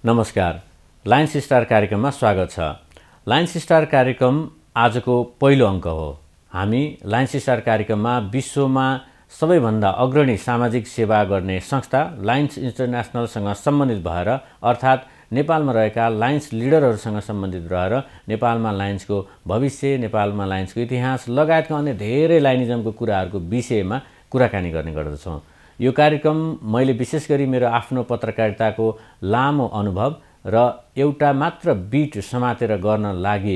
नमस्कार, Lions star कार्यक्रममा स्वागत छ। लायन्स स्टार कार्यक्रम आजको पहिलो अङ्क हो। हामी लायन्स स्टार कार्यक्रममा विश्वमा सबैभन्दा अग्रणी सामाजिक सेवा गर्ने संस्था लायन्स इन्टरनेसनलसँग सम्बन्धित भएर अर्थात् नेपालमा रहेका लायन्स लिडरहरूसँग सम्बन्धित रहेर नेपालमा लायन्सको भविष्य, नेपालमा लायन्सको इतिहास लगायतका अन्य धेरै लायनिजमको कुराहरूको विषयमा कुराकानी गर्ने गर्दछौँ। यो कार्यक्रम मैले विशेष गरी मेरो आफ्नो पत्रकारिताको लामो अनुभव र एउटा मात्र बिट समातेर गर्न लागि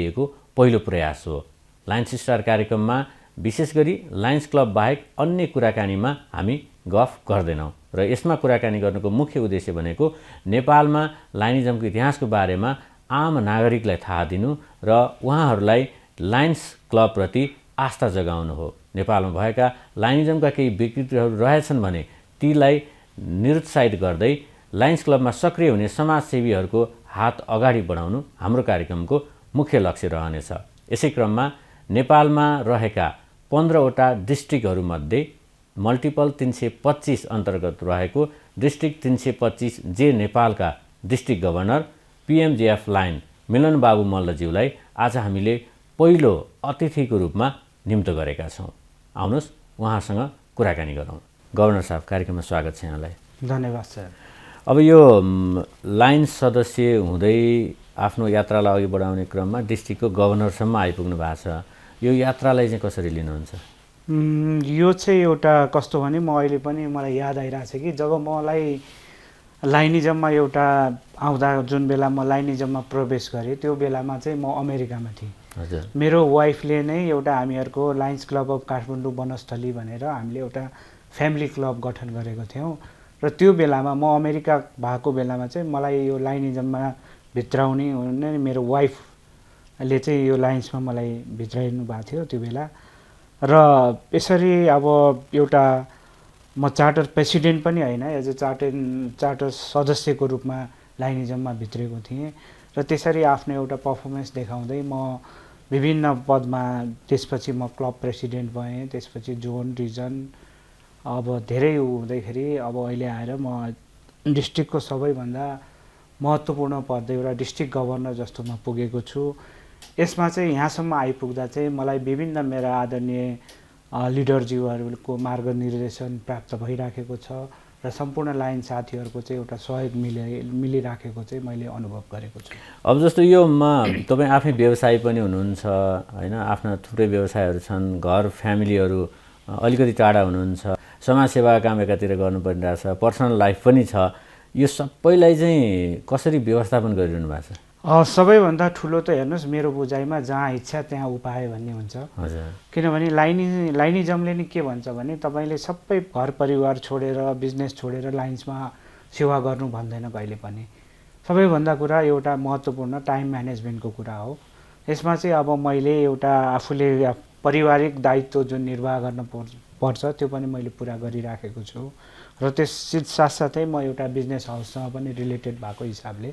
पहिलो प्रयास हो। लायन्स स्टार कार्यक्रममा विशेष गरी लायन्स क्लब बाहेक अन्य कुराकानीमा हामी गफ गर्दैनौँ र यसमा कुराकानी गर्नुको मुख्य उद्देश्य भनेको नेपालमा लायनिजमको इतिहासको बारेमा आम नागरिकलाई थाहा दिनु र उहाँहरूलाई लायन्स क्लबप्रति आस्था जगाउनु हो। नेपालमा भएका लायनिजमका केही विकृतिहरू रहेछन् भने तीलाई निरुत्साहित गर्दै लायन्स क्लबमा सक्रिय हुने समाजसेवीहरूको हात अगाडि बढाउनु हाम्रो कार्यक्रमको मुख्य लक्ष्य रहनेछ। यसै क्रममा नेपालमा रहेका 15वटा डिस्ट्रिक्टहरूमध्ये मल्टिपल 325 अन्तर्गत रहेको डिस्ट्रिक्ट 325 जे नेपालका डिस्ट्रिक्ट गभर्नर पिएमजेएफ लायन मिलन बाबु मल्लज्यूलाई आज हामीले पहिलो अतिथिको रूपमा निम्त गरेका छौँ। आउनुहोस् उहाँसँग कुराकानी गरौँ। गभर्नर साहब, कार्यक्रममा स्वागत छ यहाँलाई। धन्यवाद सर। अब यो लायन्स सदस्य हुँदै आफ्नो यात्रालाई अघि बढाउने क्रममा डिस्ट्रिक्टको गभर्नरसम्म आइपुग्नु भएको छ। यो यात्रालाई चाहिँ कसरी लिनुहुन्छ? यो चाहिँ एउटा कस्तो भने अहिले पनि मलाई याद आइरहेको छ कि जब मलाई लाइनिजममा एउटा आउँदा जुन बेला म लाइनिजममा प्रवेश गरेँ त्यो बेलामा चाहिँ म अमेरिकामा थिएँ। हजुर। मेरो वाइफले नै एउटा हामीहरूको Lions club of Kathmandu Vanasthali भनेर हामीले एउटा फ्यामिली क्लब गठन गरेको थियौँ र त्यो बेलामा म अमेरिका भएको बेलामा चाहिँ मलाई यो लाइनिजममा भित्राउने मेरो वाइफले चाहिँ यो लायन्समा मलाई भित्राइनु भएको थियो त्यो बेला। र यसरी अब एउटा म चार्टर प्रेसिडेन्ट पनि होइन, एज ए चार्टर सदस्यको रूपमा लाइनिजममा भित्रेको थिएँ र त्यसरी आफ्नो एउटा पर्फर्मेन्स देखाउँदै म विभिन्न पदमा त्यसपछि म क्लब प्रेसिडेन्ट भएँ, त्यसपछि जोन, रिजन, अब धेरै हुँदैखेरि अब अहिले आएर म डिस्ट्रिक्टको सबैभन्दा महत्त्वपूर्ण पद एउटा डिस्ट्रिक्ट गभर्नर जस्तोमा पुगेको छु। यसमा चाहिँ यहाँसम्म आइपुग्दा चाहिँ मलाई विभिन्न मेरा आदरणीय लिडरज्यूहरूको मार्गनिर्देशन प्राप्त भइराखेको छ र सम्पूर्ण लाइन साथीहरूको चाहिँ एउटा सहयोग मिलिराखेको चाहिँ मैले अनुभव गरेको छु। अब जस्तो योमा तपाईँ आफै व्यवसायी पनि हुनुहुन्छ होइन, आफ्ना थुप्रै व्यवसायहरू छन्, घर फ्यामिलीहरू अलिकति टाढा हुनुहुन्छ, समाजसेवा काम एकातिर गर्नु परिरहेछ, पर्सनल लाइफ पनि छ। यो सबैलाई चाहिँ कसरी व्यवस्थापन गरिरहनु भएको छ? सबैभन्दा ठुलो त हेर्नुहोस् मेरो बुझाइमा जहाँ इच्छा त्यहाँ उपाय भन्ने हुन्छ। हजुर। किनभने लाइनिजमले नि के भन्छ भने तपाईँले सबै घर परिवार छोडेर बिजनेस छोडेर लाइन्समा सेवा गर्नु भन्दैन कहिले पनि। सबैभन्दा कुरा एउटा महत्त्वपूर्ण टाइम म्यानेजमेन्टको कुरा हो। यसमा चाहिँ अब मैले एउटा आफूले पारिवारिक दायित्व जुन निर्वाह गर्न पर्छ त्यो पनि मैले पुरा गरिराखेको छु र त्यस साथसाथै म एउटा बिजनेस हाउससँग पनि रिलेटेड भएको हिसाबले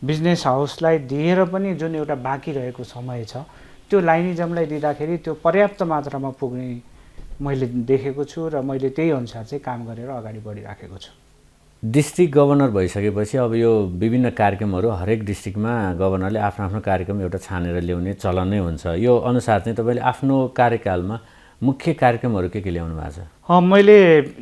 बिजनेस हाउसलाई दिएर पनि जुन एउटा बाँकी रहेको समय छ त्यो लाइनिजमलाई दिँदाखेरि त्यो पर्याप्त मात्रामा पुग्ने मैले देखेको छु र मैले त्यही अनुसार चाहिँ काम गरेर अगाडि बढिराखेको छु। डिस्ट्रिक्ट गभर्नर भइसकेपछि अब यो विभिन्न कार्यक्रमहरू हरेक डिस्ट्रिक्टमा गभर्नरले आफ्नो आफ्नो कार्यक्रम एउटा छानेर ल्याउने चलन नै हुन्छ। यो अनुसार चाहिँ तपाईँले आफ्नो कार्यकालमा मुख्य कार्यक्रमहरू के ल्याउनु भएको छ? मैले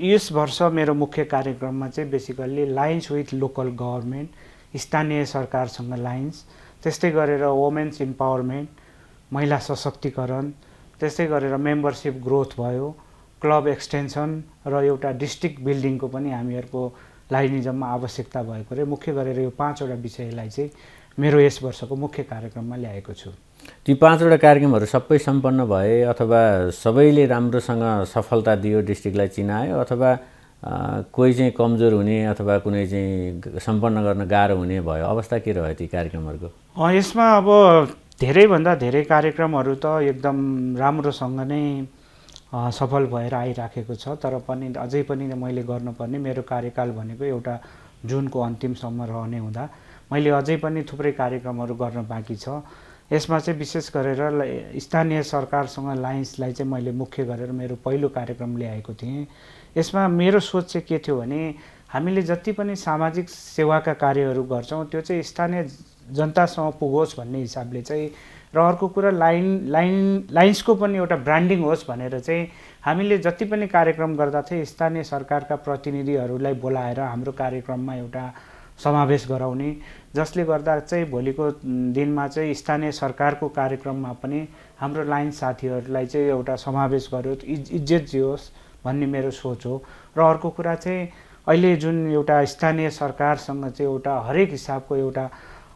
यस वर्ष मेरो मुख्य कार्यक्रममा चाहिँ basically Lions with local government, स्थानीय सरकारसँग लायन्स, त्यस्तै गरेर वुमेन्स इम्पावरमेन्ट, महिला सशक्तिकरण, त्यस्तै गरेर मेम्बरसिप ग्रोथ भयो, क्लब एक्सटेन्सन र एउटा डिस्ट्रिक्ट बिल्डिङको पनि हामीहरूको लाइनिजममा आवश्यकता भएकोले मुख्य गरेर यो 5वटा विषयलाई चाहिँ मेरो यस वर्षको मुख्य कार्यक्रममा ल्याएको छु। ती 5वटा कार्यक्रमहरू सबै सम्पन्न भए अथवा सबैले राम्रोसँग सफलता दियो, डिस्ट्रिक्टलाई चिनायो, अथवा कोही चाहिँ कमजोर हुने अथवा कुनै चाहिँ सम्पन्न गर्न गाह्रो हुने भयो? अवस्था के रह्यो ती कार्यक्रमहरूको? यसमा अब धेरैभन्दा धेरै कार्यक्रमहरू त एकदम राम्रोसँग नै सफल भएर आइराखेको छ, तर पनि अझै पनि मैले गर्नुपर्ने मेरो कार्यकाल भनेको एउटा जुनको अन्तिमसम्म रहने हुँदा मैले अझै पनि थुप्रै कार्यक्रमहरू गर्न बाँकी छ। यसमा चाहिँ विशेष गरेर स्थानीय सरकारसँग लायन्सलाई चाहिँ मैले मुख्य गरेर मेरो पहिलो कार्यक्रम ल्याएको थिएँ। यसमा मेरो सोच चाहिँ के थियो भने हामीले जति पनि सामाजिक सेवाका कार्यहरू गर्छौँ त्यो चाहिँ स्थानीय जनतासँग पुगोस् भन्ने हिसाबले चाहिँ र अर्को कुरा लाइन्सको पनि एउटा ब्रान्डिङ होस् भनेर चाहिँ हामीले जति पनि कार्यक्रम गर्दा चाहिँ स्थानीय सरकारका प्रतिनिधिहरूलाई बोलाएर हाम्रो कार्यक्रममा एउटा समावेश गराउने, जसले गर्दा चाहिँ भोलिको दिनमा चाहिँ स्थानीय सरकारको कार्यक्रममा पनि हाम्रो लाइन्स साथीहरूलाई चाहिँ एउटा समावेश गरोस्, इज्जत दियोस् भन्ने मेरो सोच हो। र अर्को कुरा चाहिँ अहिले जुन एउटा स्थानीय सरकारसँग चाहिँ एउटा हरेक हिसाबको एउटा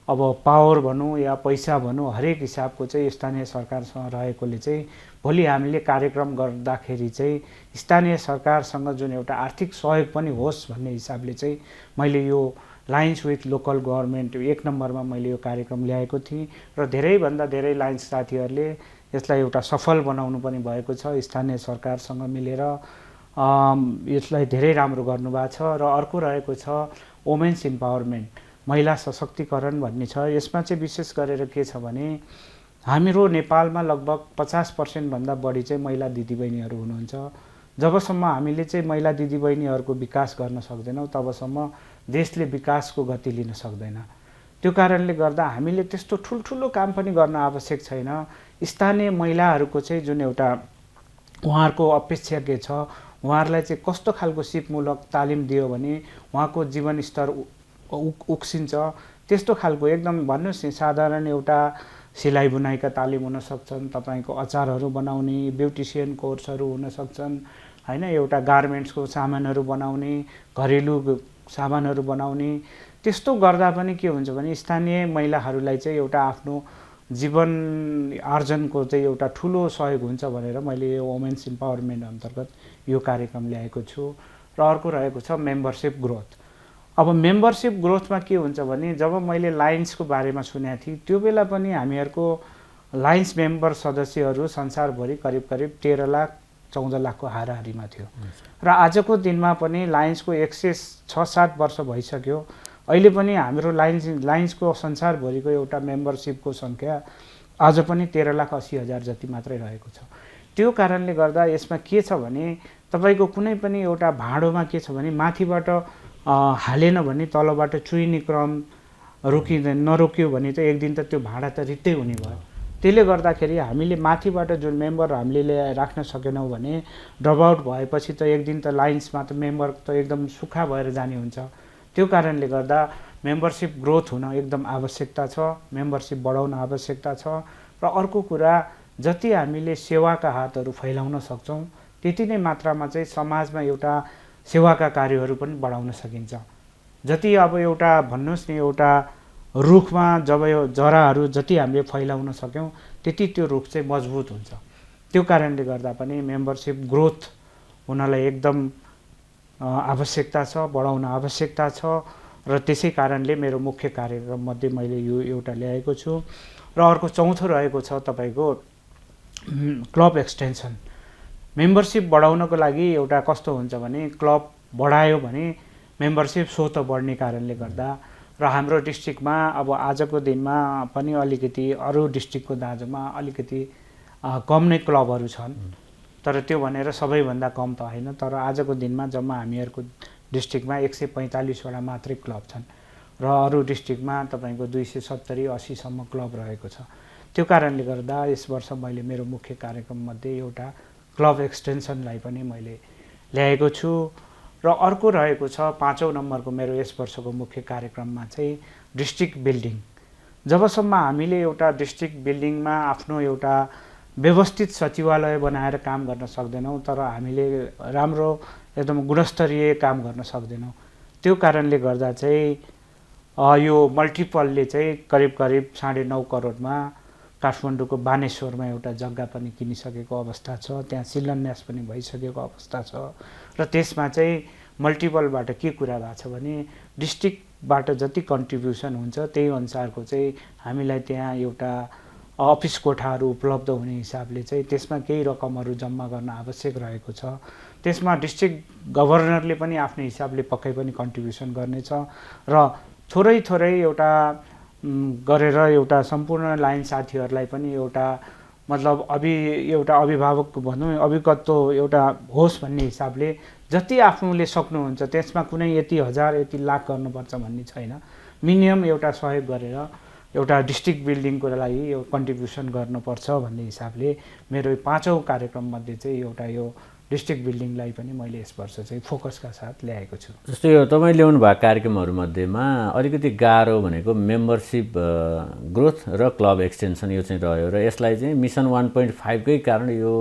अब पावर भनौँ या पैसा भनौँ हरेक हिसाबको चाहिँ स्थानीय सरकारसँग रहेकोले चाहिँ भोलि हामीले कार्यक्रम गर्दाखेरि चाहिँ स्थानीय सरकारसँग जुन एउटा आर्थिक सहयोग पनि होस् भन्ने हिसाबले चाहिँ मैले यो लाइन्स विथ लोकल गभर्मेन्ट 1 नम्बरमा मैले यो कार्यक्रम ल्याएको थिएँ र धेरैभन्दा धेरै लाइन्स साथीहरूले यसलाई एउटा सफल बनाउनु पनि भएको छ। स्थानीय सरकारसँग मिलेर यसलाई धेरै राम्रो गर्नुभएको छ। र अर्को रहेको छ वुमेन्स इम्पावरमेन्ट, महिला सशक्तिकरण भन्ने छ। यसमा चाहिँ विशेष गरेर के छ भने हाम्रो नेपालमा लगभग 50% भन्दा बढी चाहिँ महिला दिदीबहिनीहरू हुनुहुन्छ। जबसम्म हामीले चाहिँ महिला दिदीबहिनीहरूको विकास गर्न सक्दैनौँ तबसम्म देशले विकासको गति लिन सक्दैन। त्यो कारणले गर्दा हामीले त्यस्तो ठुल्ठुलो काम पनि गर्न आवश्यक छैन। स्थानीय महिलाहरूको चाहिँ जुन एउटा उहाँहरूको अपेक्षा के छ, उहाँहरूलाई चाहिँ कस्तो खालको सिपमूलक तालिम दियो भने उहाँको जीवनस्तर उक्सिन्छ, त्यस्तो खालको एकदम भन्नुहोस् नि साधारण एउटा सिलाइ बुनाइका तालिम हुन सक्छन्, तपाईँको अचारहरू बनाउने ब्युटिसियन कोर्सहरू हुन सक्छन् हैन, एउटा गार्मेन्ट्सको सामानहरू बनाउने, घरेलु सामानहरू बनाउने। त्यस्तो गर्दा पनि के हुन्छ भने स्थानीय महिलाहरूलाई चाहिँ एउटा आफ्नो जीवन आर्जनको चाहिँ एउटा ठुलो सहयोग हुन्छ भनेर मैले यो वुमेन्स इम्पावरमेन्ट अन्तर्गत यो कार्यक्रम ल्याएको छु। र अर्को रहेको छ मेम्बरसिप ग्रोथ। अब मेम्बरसिप ग्रोथमा के हुन्छ भने जब मैले लाइन्सको बारेमा सुनेको थिएँ त्यो बेला पनि हामीहरूको लाइन्स मेम्बर सदस्यहरू संसारभरि करिब 13 लाख 14 लाखको हाराहारीमा थियो। र आजको दिनमा पनि लाइन्सको 106-7 वर्ष भइसक्यो, अहिले पनि हाम्रो लाइन्सको संसारभरिको एउटा मेम्बरसिपको सङ्ख्या आज पनि 13,80,000 जति मात्रै रहेको छ। त्यो कारणले गर्दा यसमा के छ भने तपाईँको कुनै पनि एउटा भाँडोमा के छ भने माथिबाट हालेन भने तलबाट चुइने क्रम नरोक्यो भने त एक दिन त त्यो भाँडा त रित्तै हुने भयो। त्यसले गर्दाखेरि हामीले माथिबाट जुन मेम्बर हामीले ल्याएर राख्न सकेनौँ भने ड्रप आउट भएपछि त एक दिन त लाइन्समा त मेम्बर त एकदम सुक्खा भएर जाने हुन्छ। त्यो कारणले गर्दा मेम्बरसिप ग्रोथ हुन एकदम आवश्यकता छ, मेम्बरसिप बढाउन आवश्यकता छ। र अर्को कुरा जति हामीले सेवाका हातहरू फैलाउन सक्छौँ त्यति नै मात्रामा चाहिँ समाजमा एउटा सेवाका कार्यहरू पनि बढाउन सकिन्छ। जति अब एउटा भन्नुहोस् नि एउटा रुखमा जब यो जराहरू जति हामीले फैलाउन सक्यौँ त्यति त्यो रुख चाहिँ मजबुत हुन्छ। त्यो कारणले गर्दा पनि मेम्बरसिप ग्रोथ हुनलाई एकदम आवश्यकता छ, बढाउन आवश्यकता छ। र त्यसै कारणले मेरो मुख्य कार्यक्रममध्ये मैले यो एउटा ल्याएको छु। र अर्को चौथो रहेको छ तपाईँको क्लब एक्सटेन्सन। मेम्बरसिप बढाउनको लागि एउटा कस्तो हुन्छ भने क्लब बढायो भने मेम्बरसिप स्वतः बढ्ने कारणले गर्दा र हाम्रो डिस्ट्रिक्टमा अब आजको दिनमा पनि अलिकति अरू डिस्ट्रिक्टको दाँजोमा अलिकति कम नै क्लबहरू छन्, तर त्यो भनेर सबैभन्दा कम त होइन। तर आजको दिनमा जम्मा हामीहरूको डिस्ट्रिक्टमा 145वटा मात्रै क्लब छन् र अरू डिस्ट्रिक्टमा तपाईँको 270-80 सम्म क्लब रहेको छ। त्यो कारणले गर्दा यस वर्ष मैले मेरो मुख्य कार्यक्रममध्ये एउटा क्लब एक्सटेन्सनलाई पनि मैले ल्याएको छु। र अर्को रहेको छ 5औं नम्बरको मेरो यस वर्षको मुख्य कार्यक्रममा चाहिँ डिस्ट्रिक्ट बिल्डिङ। जबसम्म हामीले एउटा डिस्ट्रिक्ट बिल्डिङमा आफ्नो एउटा व्यवस्थित सचिवालय बनाएर काम गर्न सक्दैनौँ तर हामीले राम्रो एकदम गुणस्तरीय काम गर्न सक्दैनौँ। त्यो कारणले गर्दा चाहिँ यो मल्टिपलले चाहिँ करिब 9.5 करोडमा काठमाडौँको बानेश्वरमा एउटा जग्गा पनि किनिसकेको अवस्था छ, त्यहाँ शिलान्यास पनि भइसकेको अवस्था छ। र त्यसमा चाहिँ मल्टिपलबाट के कुरा भएको छ भने डिस्ट्रिक्टबाट जति कन्ट्रिब्युसन हुन्छ त्यही अनुसारको चाहिँ हामीलाई त्यहाँ एउटा अफिस कोठाहरू उपलब्ध हुने हिसाबले चाहिँ त्यसमा केही रकमहरू जम्मा गर्न आवश्यक रहेको छ। त्यसमा डिस्ट्रिक्ट गभर्नरले पनि आफ्नो हिसाबले पक्कै पनि कन्ट्रिब्युसन गर्नेछ र थोरै एउटा गरेर एउटा सम्पूर्ण लाइन साथीहरूलाई पनि एउटा मतलब एउटा अभिभावक भनौँ अभिकत्व एउटा होस् भन्ने हिसाबले जति आफूले सक्नुहुन्छ त्यसमा कुनै यति हजार यति लाख गर्नुपर्छ भन्ने छैन। मिनिमम एउटा सहयोग गरेर एउटा डिस्ट्रिक्ट बिल्डिङको लागि यो कन्ट्रिब्युसन गर्नुपर्छ भन्ने हिसाबले मेरो 5औँ कार्यक्रममध्ये चाहिँ एउटा यो डिस्ट्रिक्ट बिल्डिङलाई पनि मैले यस वर्ष चाहिँ फोकसका साथ ल्याएको छु। जस्तै यो तपाईँ ल्याउनु भएको कार्यक्रमहरूमध्येमा अलिकति गाह्रो भनेको मेम्बरसिप ग्रोथ र क्लब एक्सटेन्सन यो चाहिँ रह्यो र यसलाई चाहिँ मिसन 1.5कै कारण यो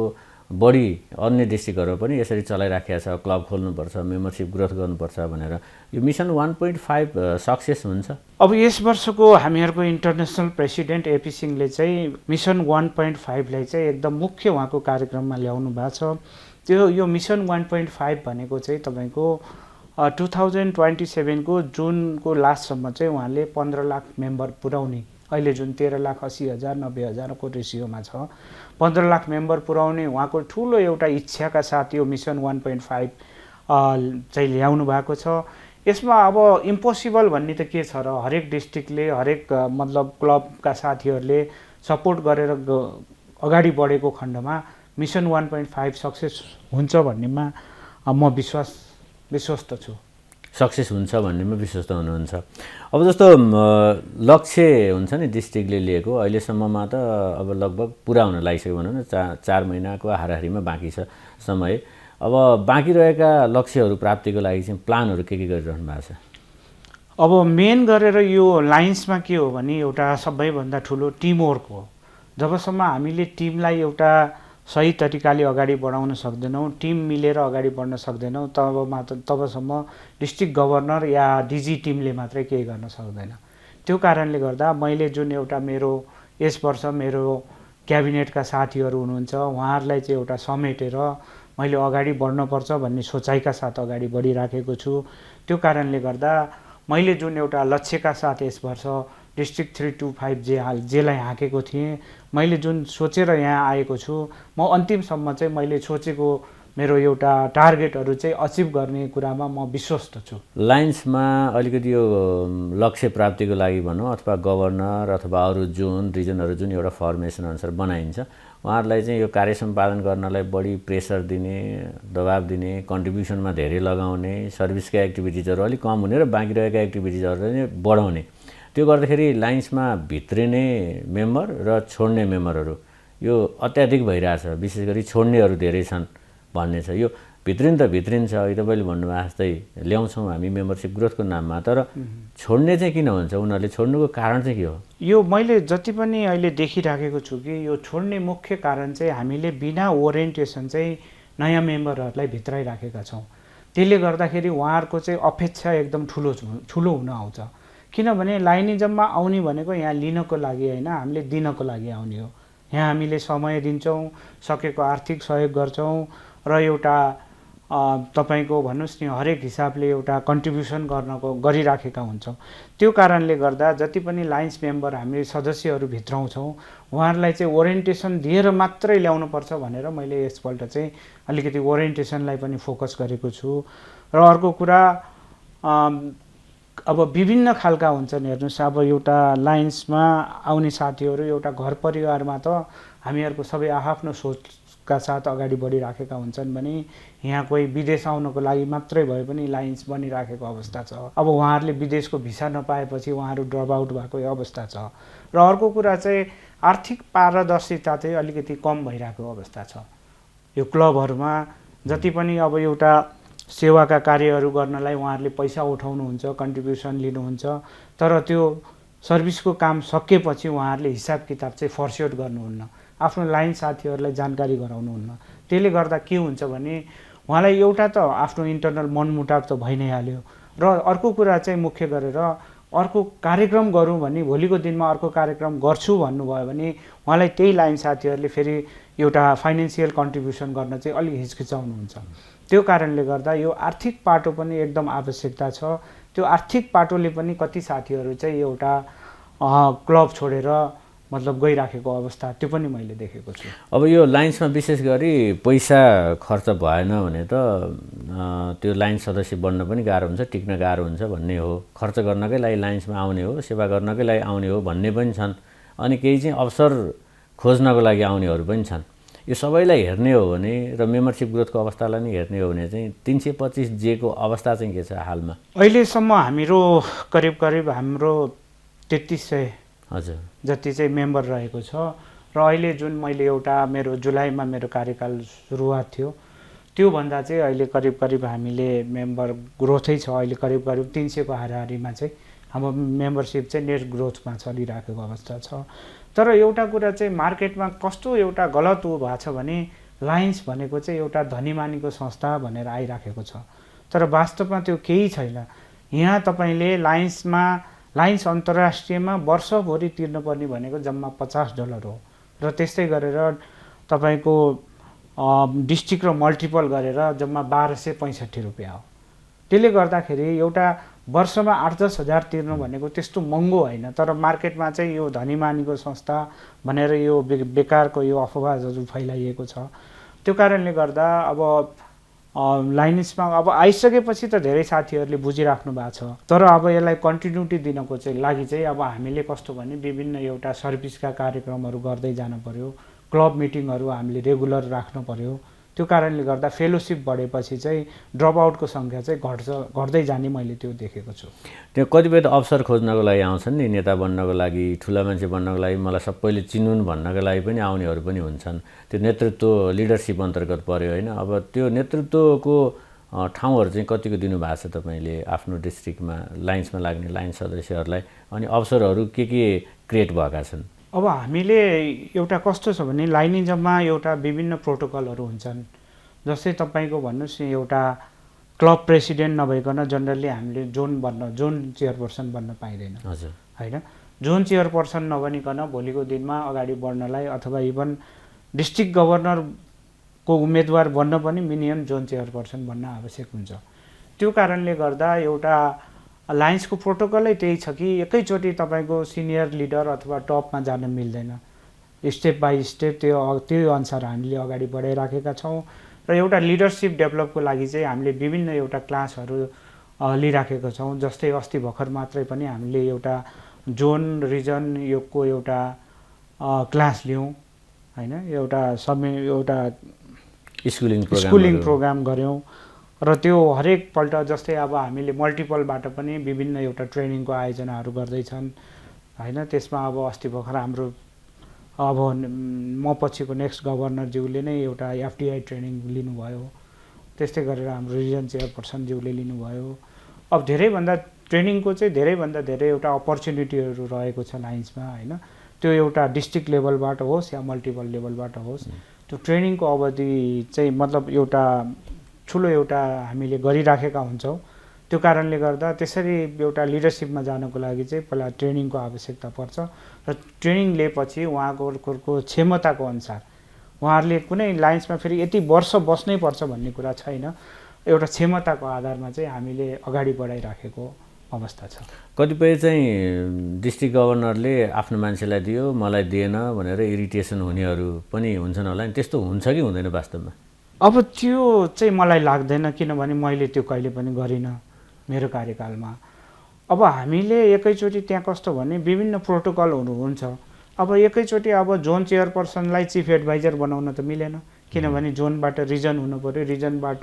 बढी अन्य डिस्ट्रिक्टहरू पनि यसरी चलाइराखेको छ, क्लब खोल्नुपर्छ, मेम्बरसिप ग्रोथ गर्नुपर्छ भनेर। यो मिसन 1.5 सक्सेस हुन्छ? अब यस वर्षको हामीहरूको इन्टरनेसनल प्रेसिडेन्ट एपी सिंहले चाहिँ मिसन 1.5लाई चाहिँ एकदम मुख्य उहाँको कार्यक्रममा ल्याउनु भएको छ। यो मिसन 1.5 भनेको चाहिँ तपाईँको 2027 को जुनको लास्टसम्म चाहिँ उहाँले 15 लाख मेम्बर पुर्याउने, अहिले जुन 13,80,000 90,000को रेसियोमा छ, 15 लाख मेम्बर पुर्याउने उहाँको ठुलो एउटा इच्छाका साथ यो मिसन 1.5 चाहिँ ल्याउनु भएको छ। यसमा अब इम्पोसिबल भन्ने त के छ र, हरेक डिस्ट्रिक्टले हरेक मतलब क्लबका साथीहरूले सपोर्ट गरेर अगाडि बढेको खण्डमा मिसन 1.5 सक्सेस हुन्छ भन्नेमा म विश्वस्त छु। सक्सेस हुन्छ भन्नेमा विश्वस्त हुनुहुन्छ। अब जस्तो लक्ष्य हुन्छ नि डिस्ट्रिक्टले लिएको, अहिलेसम्ममा त अब लगभग पुरा हुन लागिसक्यो भनौँ न, 4 महिनाको हाराहारीमा बाँकी छ समय। अब बाँकी रहेका लक्ष्यहरू प्राप्तिको लागि चाहिँ प्लानहरू के गरिरहनु भएको छ? अब मेन गरेर यो लाइन्समा के हो भने एउटा सबैभन्दा ठुलो टिमवर्क हो। जबसम्म हामीले टिमलाई एउटा सही तरिकाले अगाडि बढाउन सक्दैनौँ, टिम मिलेर अगाडि बढ्न सक्दैनौँ, तबसम्म डिस्ट्रिक्ट गभर्नर या डिजी टिमले मात्रै केही गर्न सक्दैन। त्यो कारणले गर्दा मैले जुन एउटा मेरो यस वर्ष मेरो क्याबिनेटका साथीहरू हुनुहुन्छ उहाँहरूलाई चाहिँ एउटा समेटेर मैले अगाडि बढ्नुपर्छ भन्ने सोचाइका साथ अगाडि बढिराखेको छु। त्यो कारणले गर्दा मैले जुन एउटा लक्ष्यका साथ यस वर्ष डिस्ट्रिक्ट 325 जेलाई हाँकेको थिएँ, मैले जुन सोचेर यहाँ आएको छु, म अन्तिमसम्म चाहिँ मैले सोचेको मेरो एउटा टार्गेटहरू चाहिँ अचिभ गर्ने कुरामा म विश्वस्त छु। लाइन्समा अलिकति यो लक्ष्य प्राप्तिको लागि भनौँ अथवा गभर्नर अथवा अरू जोन रिजनहरू जुन एउटा फर्मेसन अनुसार बनाइन्छ, उहाँहरूलाई चाहिँ यो कार्य सम्पादन गर्नलाई बढी प्रेसर दिने, दबाब दिने, कन्ट्रिब्युसनमा धेरै लगाउने, सर्भिसका एक्टिभिटिजहरू अलिक कम हुने र बाँकी रहेका एक्टिभिटिजहरू नै बढाउने, त्यो गर्दाखेरि लाइन्समा भित्रिने मेम्बर र छोड्ने मेम्बरहरू यो अत्याधिक भइरहेछ। विशेष गरी छोड्नेहरू धेरै छन् भन्ने छ। यो भित्रिन त भित्रिन्छ, अघि तपाईँले भन्नुभएको जस्तै ल्याउँछौँ हामी मेम्बरसिप ग्रोथको नाममा, तर छोड्ने चाहिँ किन हुन्छ? उनीहरूले छोड्नुको कारण चाहिँ के हो? यो मैले जति पनि अहिले देखिराखेको छु कि यो छोड्ने मुख्य कारण चाहिँ हामीले बिना ओरिएन्टेसन चाहिँ नयाँ मेम्बरहरूलाई भित्राइराखेका छौँ। त्यसले गर्दाखेरि उहाँहरूको चाहिँ अपेक्षा एकदम ठुलो हुन आउँछ। किनभने लाइनिजममा आउने भनेको यहाँ लिनको लागि होइन, हामीले दिनको लागि आउने हो। यहाँ हामीले समय दिन्छौँ, सकेको आर्थिक सहयोग गर्छौँ र एउटा तपाईँको भन्नुहोस् नि हरेक हिसाबले एउटा कन्ट्रिब्युसन गरिराखेका हुन्छौँ। त्यो कारणले गर्दा जति पनि लाइन्स मेम्बर हामीले सदस्यहरू भित्राउँछौँ उहाँहरूलाई चाहिँ ओरिएन्टेसन दिएर मात्रै ल्याउनुपर्छ भनेर मैले यसपल्ट चाहिँ अलिकति ओरिएन्टेसनलाई पनि फोकस गरेको छु। र अर्को कुरा अब विभिन्न खालका हुन्छन्। हेर्नुहोस्, अब एउटा लाइन्समा आउने साथीहरू एउटा घर परिवारमा त हामीहरूको सबै आफ्नो सोचका साथ अगाडि बढिराखेका हुन्छन् भने यहाँ कोही विदेश आउनको लागि मात्रै भए पनि लाइन्स बनिराखेको अवस्था छ। अब उहाँहरूले विदेशको भिसा नपाएपछि उहाँहरू ड्रप आउट भएको अवस्था छ। र अर्को कुरा चाहिँ आर्थिक पारदर्शिता चाहिँ अलिकति कम भइरहेको अवस्था छ। यो क्लबहरूमा जति पनि अब एउटा सेवाका कार्यहरू गर्नलाई उहाँहरूले पैसा उठाउनुहुन्छ, कन्ट्रिब्युसन लिनुहुन्छ, तर त्यो सर्भिसको काम सकेपछि उहाँहरूले हिसाब किताब चाहिँ फर्स्योट गर्नुहुन्न, आफ्नो लाइन साथीहरूलाई जानकारी गराउनुहुन्न। त्यसले गर्दा के हुन्छ भने उहाँलाई एउटा त आफ्नो इन्टरनल मनमुटाव त भइ नै हाल्यो, र अर्को कुरा चाहिँ मुख्य गरेर अर्को कार्यक्रम गरौँ भने भोलिको दिनमा अर्को कार्यक्रम गर्छु भन्नुभयो भने उहाँलाई त्यही लाइन साथीहरूले फेरि एउटा फाइनेन्सियल कन्ट्रिब्युसन गर्न चाहिँ अलिक हिचकिचाउनुहुन्छ। त्यो कारणले गर्दा यो आर्थिक पाटो पनि एकदम आवश्यकता छ। त्यो आर्थिक पाटोले पनि कति साथीहरू चाहिँ एउटा क्लब छोडेर मतलब गइराखेको अवस्था त्यो पनि मैले देखेको छु। अब यो लाइन्समा विशेष गरी पैसा खर्च भएन भने त त्यो लाइन सदस्य बन्न पनि गाह्रो हुन्छ, टिक्न गाह्रो हुन्छ भन्ने हो। खर्च गर्नकै लागि लाइन्समा आउने हो, सेवा गर्नकै लागि आउने हो भन्ने पनि छन्, अनि केही चाहिँ अवसर खोज्नको लागि आउनेहरू पनि छन्। यो सबैलाई हेर्ने हो भने र मेम्बरसिप ग्रोथको अवस्थालाई नै हेर्ने हो भने चाहिँ 325 जेको अवस्था चाहिँ के छ हालमा? अहिलेसम्म हाम्रो करिब हाम्रो 3300 हजुर जति चाहिँ मेम्बर रहेको छ र अहिले जुन मैले एउटा मेरो जुलाईमा मेरो कार्यकाल सुरुवात थियो त्योभन्दा चाहिँ अहिले करिब हामीले मेम्बर ग्रोथै छ। अहिले करिब 300 को हाराहारीमा चाहिँ हाम्रो मेम्बरसिप चाहिँ नेट ग्रोथमा चलिराखेको अवस्था छ। तर एउटा कुरा चाहिँ मार्केटमा कस्तो एउटा गलत उ भएको छ भने लायन्स भनेको चाहिँ एउटा धनीमानीको संस्था भनेर आइराखेको छ, तर वास्तवमा त्यो केही छैन। यहाँ तपाईँले लायन्स अन्तर्राष्ट्रियमा वर्षभरि तिर्नुपर्ने भनेको जम्मा $50 हो र त्यस्तै गरेर तपाईँको डिस्ट्रिक्ट र मल्टिपल गरेर जम्मा ₹1265 हो। त्यसले गर्दाखेरि एउटा वर्षमा 8-10 हजार तिर्नु भनेको त्यस्तो महँगो होइन, तर मार्केटमा चाहिँ यो धनीमानीको संस्था भनेर यो बेकारको यो अफवाहहरू फैलाइएको छ। त्यो कारणले गर्दा अब लाइन्समा अब आइसकेपछि त धेरै साथीहरूले बुझिराख्नु भएको छ, तर अब यसलाई कन्टिन्युटी दिनको चाहिँ लागि चाहिँ अब हामीले कस्तो भने विभिन्न एउटा सर्भिसका कार्यक्रमहरू गर्दै जानु पर्यो, क्लब मिटिङहरू हामीले रेगुलर राख्नु पर्यो। त्यो कारणले गर्दा फेलोसिप बढेपछि चाहिँ ड्रप आउटको सङ्ख्या चाहिँ घट्दै जाने मैले त्यो देखेको छु। त्यो कतिपय त अवसर खोज्नको लागि आउँछन् नि, नेता बन्नको लागि, ठुला मान्छे बन्नको लागि, मलाई सबैले चिनुन् भन्नको लागि पनि आउनेहरू पनि हुन्छन्। त्यो नेतृत्व लिडरसिप अन्तर्गत पर्यो होइन। अब त्यो नेतृत्वको ठाउँहरू चाहिँ कतिको दिनुभएको छ तपाईँले आफ्नो डिस्ट्रिक्टमा लाइन्समा लाग्ने लाइन्स सदस्यहरूलाई, अनि अवसरहरू के क्रिएट भएका छन्? अब हामीले एउटा कस्तो छ भने लाइनिजममा एउटा विभिन्न प्रोटोकलहरू हुन्छन्। जस्तै तपाईँको भन्नुहोस् एउटा क्लब प्रेसिडेन्ट नभइकन जनरली हामीले जोन चेयरपर्सन बन्न पाइँदैन। हजुर होइन, जोन चेयरपर्सन नबनिकन भोलिको दिनमा अगाडि बढ्नलाई अथवा इभन डिस्ट्रिक्ट गभर्नरको उम्मेदवार बन्न पनि मिनिमम जोन चेयरपर्सन बन्न आवश्यक हुन्छ। त्यो कारणले गर्दा एउटा लायन्सको प्रोटोकलै त्यही छ कि एकैचोटि तपाईँको सिनियर लिडर अथवा टपमा जान मिल्दैन। स्टेप बाई स्टेप त्यो अनुसार हामीले अगाडि बढाइराखेका छौँ र एउटा लिडरसिप डेभलपको लागि चाहिँ हामीले विभिन्न एउटा क्लासहरू लिइराखेका छौँ। जस्तै अस्ति भर्खर मात्रै पनि हामीले एउटा जोन रिजन योगको एउटा क्लास लियौँ होइन, एउटा स्कुलिङ प्रोग्राम गऱ्यौँ र त्यो हरेक पल्ट जस्तै अब हामीले मल्टिपलबाट पनि विभिन्न एउटा ट्रेनिङको आयोजनाहरू गर्दैछन् होइन। त्यसमा अब अस्ति भर्खर हाम्रो अब म पछिको नेक्स्ट गभर्नरज्यूले नै एउटा एफडिआई ट्रेनिङ लिनुभयो, त्यस्तै गरेर हाम्रो रिजन चेयरपर्सनज्यूले लिनुभयो। अब धेरैभन्दा ट्रेनिङको चाहिँ धेरैभन्दा धेरै एउटा अपर्च्युनिटीहरू रहेको छ लाइन्समा होइन। त्यो एउटा डिस्ट्रिक्ट लेभलबाट होस् या मल्टिपल लेभलबाट होस्, त्यो ट्रेनिङको अवधि चाहिँ मतलब एउटा ठुलो एउटा हामीले गरिराखेका हुन्छौँ। त्यो कारणले गर्दा त्यसरी एउटा लिडरसिपमा जानको लागि चाहिँ पहिला ट्रेनिङको आवश्यकता पर्छ र ट्रेनिङ लिएपछि उहाँको क्षमताको अनुसार उहाँहरूले कुनै लाइन्समा फेरि यति वर्ष बस्नै पर्छ भन्ने कुरा छैन। एउटा क्षमताको आधारमा चाहिँ हामीले अगाडि बढाइराखेको अवस्था छ। कतिपय चाहिँ डिस्ट्रिक्ट गभर्नरले आफ्नो मान्छेलाई दियो मलाई दिएन भनेर इरिटेसन हुनेहरू पनि हुन्छन् होला नि, त्यस्तो हुन्छ कि हुँदैन वास्तवमा? अब त्यो चाहिँ मलाई लाग्दैन, किनभने मैले त्यो कहिले पनि गरिनँ मेरो कार्यकालमा। अब हामीले एकैचोटि त्यहाँ कस्तो भने विभिन्न प्रोटोकलहरू हुन्छ। अब एकैचोटि अब जोन चेयरपर्सनलाई चिफ एडभाइजर बनाउन त मिलेन, किनभने जोनबाट रिजन हुनु पऱ्यो, रिजनबाट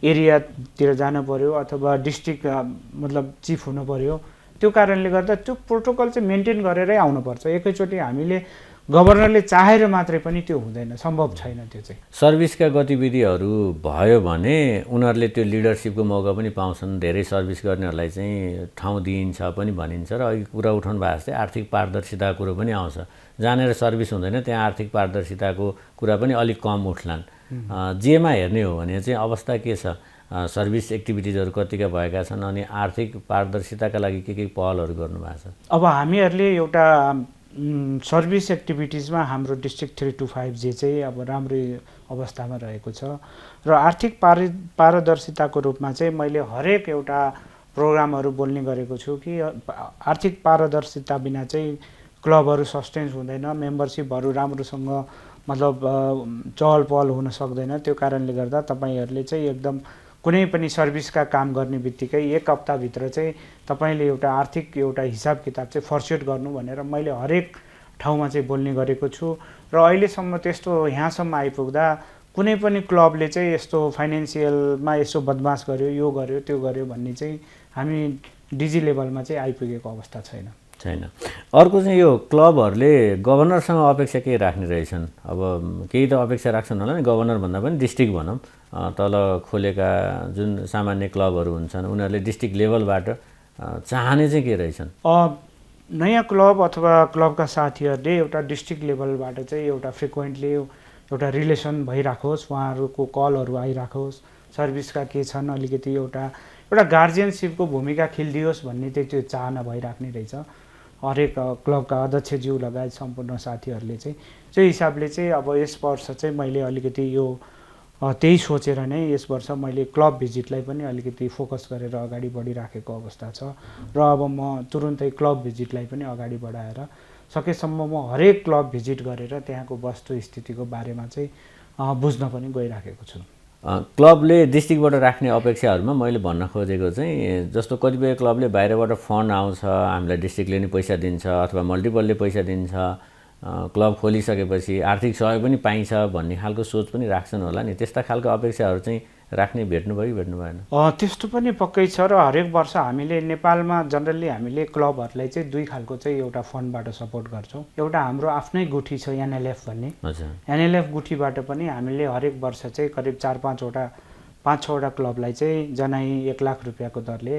एरियातिर जानु पऱ्यो अथवा डिस्ट्रिक्ट मतलब चिफ हुनु पऱ्यो। त्यो कारणले गर्दा त्यो प्रोटोकल चाहिँ मेन्टेन गरेरै आउनुपर्छ। एकैचोटि हामीले गभर्नरले चाहेर मात्रै पनि त्यो हुँदैन, सम्भव छैन। त्यो चाहिँ सर्भिसका गतिविधिहरू भयो भने उनीहरूले त्यो लिडरसिपको मौका पनि पाउँछन्। धेरै सर्भिस गर्नेहरूलाई चाहिँ ठाउँ दिइन्छ पनि भनिन्छ र अघि कुरा उठाउनु भएको जस्तै आर्थिक पारदर्शिताको कुरो पनि आउँछ। जहाँनिर सर्भिस हुँदैन त्यहाँ आर्थिक पारदर्शिताको कुरा पनि अलिक कम उठ्लान्। जेमा हेर्ने हो भने चाहिँ अवस्था के छ? सर्भिस एक्टिभिटिजहरू कतिका भएका छन् अनि आर्थिक पारदर्शिताका लागि के पहलहरू गर्नुभएको छ? अब हामीहरूले एउटा सर्भिस एक्टिभिटिजमा हाम्रो डिस्ट्रिक्ट 325 जे चाहिँ अब राम्रै अवस्थामा रहेको छ र आर्थिक पारदर्शिताको रूपमा चाहिँ मैले हरेक एउटा प्रोग्रामहरू बोल्ने गरेको छु कि आर्थिक पारदर्शिता बिना चाहिँ क्लबहरू सस्टेन्स हुँदैन, मेम्बरसिपहरू राम्रोसँग मतलब चहल पहल हुन सक्दैन। त्यो कारणले गर्दा तपाईँहरूले चाहिँ एकदम कुनै पनि सर्भिसका काम गर्ने बित्तिकै 1 हप्ताभित्र चाहिँ तपाईँले एउटा आर्थिक एउटा हिसाब किताब चाहिँ फर्सेट गर्नु भनेर मैले हरेक ठाउँमा चाहिँ बोल्ने गरेको छु र अहिलेसम्म त्यस्तो यहाँसम्म आइपुग्दा कुनै पनि क्लबले चाहिँ यस्तो फाइनेन्सियलमा यसो बदमास गर्यो यो गर्यो त्यो गर्यो भन्ने चाहिँ हामी डिजी लेभलमा चाहिँ आइपुगेको अवस्था छैन। अर्को चाहिँ यो क्लबहरूले गभर्नरसँग अपेक्षा के राख्ने रहेछन्? अब केही त अपेक्षा राख्छन् होला नि, गभर्नर भन्दा पनि डिस्ट्रिक्ट भनौँ, तल खोलेका जुन सामान्य क्लबहरू हुन्छन् उनीहरूले डिस्ट्रिक्ट लेभलबाट चाहने चाहिँ के रहेछन्? नयाँ क्लब अथवा क्लबका साथीहरूले एउटा डिस्ट्रिक्ट लेभलबाट चाहिँ एउटा फ्रिक्वेन्टली एउटा रिलेसन भइराखोस्, उहाँहरूको कलहरू आइराखोस्, सर्भिसका के छन् अलिकति एउटा गार्जियनसिपको भूमिका खेलिदियोस् भन्ने चाहिँ त्यो चाहना भइराख्ने रहेछ हरेक क्लबका अध्यक्षज्यू लगायत सम्पूर्ण साथीहरूले चाहिँ। त्यो हिसाबले चाहिँ अब यस वर्ष चाहिँ मैले अलिकति यो त्यही सोचेर नै यस वर्ष मैले क्लब भिजिटलाई पनि अलिकति फोकस गरेर अगाडि बढिराखेको अवस्था छ र अब म तुरुन्तै क्लब भिजिटलाई पनि अगाडि बढाएर सकेसम्म म हरेक क्लब भिजिट गरेर त्यहाँको वस्तुस्थितिको बारेमा चाहिँ बुझ्न पनि गइराखेको छु। क्लबले डिस्ट्रिक्टबाट राख्ने अपेक्षाहरूमा मैले भन्न खोजेको चाहिँ जस्तो कतिपय क्लबले बाहिरबाट फन्ड आउँछ, हामीलाई डिस्ट्रिक्टले नि पैसा दिन्छ अथवा मल्टिपलले पैसा दिन्छ, क्लब खोलिसकेपछि आर्थिक सहयोग पनि पाइन्छ भन्ने खालको सोच पनि राख्छन् होला नि, त्यस्ता खालको अपेक्षाहरू चाहिँ राख्ने भेट्नुभयो कि भेट्नु भएन? त्यस्तो पनि पक्कै छ र हरेक वर्ष हामीले नेपालमा जनरली हामीले क्लबहरूलाई चाहिँ दुई खालको चाहिँ एउटा फन्डबाट सपोर्ट गर्छौँ। एउटा हाम्रो आफ्नै गुठी छ एनएलएफ भन्ने, एनएलएफ गुठीबाट पनि हामीले हरेक वर्ष चाहिँ करिब 5-6वटा क्लबलाई चाहिँ जनाई 1 लाख रुपियाँको दरले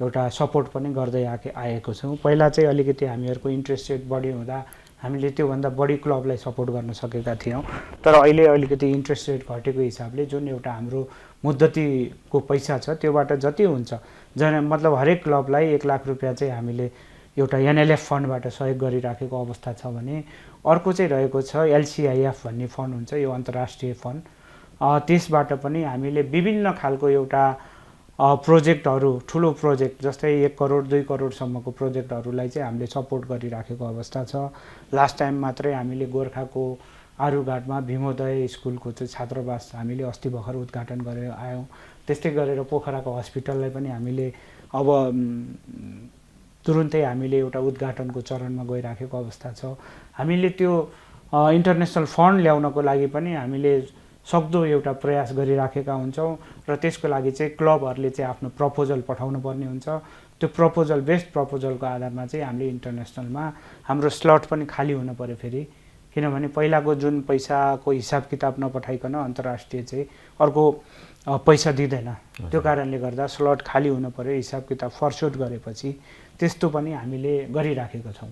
एउटा सपोर्ट पनि गर्दै आएको छौँ। पहिला चाहिँ अलिकति हामीहरूको इन्ट्रेस्ट रेट बढी हुँदा हामीले त्योभन्दा बढी क्लबलाई सपोर्ट गर्न सकेका थियौँ, तर अहिले अलिकति इन्ट्रेस्ट रेट घटेको हिसाबले जुन एउटा हाम्रो मुद्दतीको पैसा छ त्योबाट जति हुन्छ मतलब हरेक क्लबलाई 1 लाख रुपियाँ चाहिँ हामीले एउटा एनएलएफ फन्डबाट सहयोग गरिराखेको अवस्था छ भने अर्को चाहिँ रहेको छ एलसिआइएफ भन्ने फन्ड हुन्छ, यो अन्तर्राष्ट्रिय फन्ड। त्यसबाट पनि हामीले विभिन्न खालको एउटा प्रोजेक्टहरू, ठुलो प्रोजेक्ट जस्तै 1 करोड 2 करोडसम्मको प्रोजेक्टहरूलाई चाहिँ हामीले सपोर्ट गरिराखेको अवस्था छ। लास्ट टाइम मात्रै हामीले गोर्खाको आरुघाटमा भीमोदय स्कुलको चाहिँ छात्रावास हामीले अस्ति भर्खर उद्घाटन गरेर आयौँ। त्यस्तै गरेर पोखराको हस्पिटललाई पनि हामीले अब तुरुन्तै हामीले एउटा उद्घाटनको चरणमा गइराखेको अवस्था छ। हामीले त्यो इन्टरनेसनल फन्ड ल्याउनको लागि पनि हामीले सक्दो एउटा प्रयास गरिराखेका हुन्छौँ र त्यसको लागि चाहिँ क्लबहरूले चाहिँ आफ्नो प्रपोजल पठाउनु पर्ने हुन्छ। त्यो प्रपोजल बेस्ट प्रपोजलको आधारमा चाहिँ हामीले इन्टरनेसनलमा हाम्रो स्लट पनि खाली हुनु पऱ्यो फेरि, किनभने पहिलाको जुन पैसाको हिसाब किताब नपठाइकन अन्तर्राष्ट्रिय चाहिँ अर्को पैसा दिँदैन, त्यो कारणले गर्दा स्लट खाली हुनु पऱ्यो, हिसाब किताब फर्सुट गरेपछि त्यस्तो पनि हामीले गरिराखेका छौँ।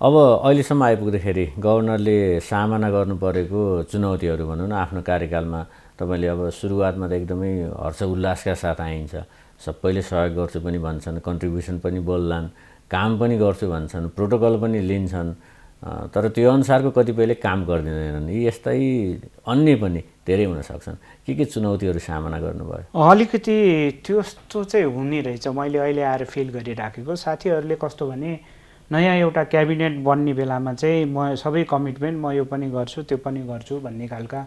अब अहिलेसम्म आइपुग्दाखेरि गभर्नरले सामना गर्नु परेको चुनौतीहरू भनौँ न आफ्नो कार्यकालमा, तपाईँले अब सुरुवातमा त एकदमै हर्ष उल्लासका साथ आइन्छ, सबैले सहयोग गर्छु पनि भन्छन्, कन्ट्रिब्युसन पनि बोल्लान्, काम पनि गर्छु भन्छन्, प्रोटोकल पनि लिन्छन्, तर त्यो अनुसारको कतिपयले काम गरिदिँदैनन्। यी यस्तै अन्य पनि धेरै हुन सक्छन्। के चुनौतीहरू सामना गर्नुभयो? अलिकति त्यस्तो चाहिँ हुने रहेछ, मैले अहिले आएर फिल गरिराखेको। साथीहरूले कस्तो भने नयाँ एउटा क्याबिनेट बन्ने बेलामा चाहिँ म सबै कमिटमेन्ट म यो पनि गर्छु त्यो पनि गर्छु भन्ने खालका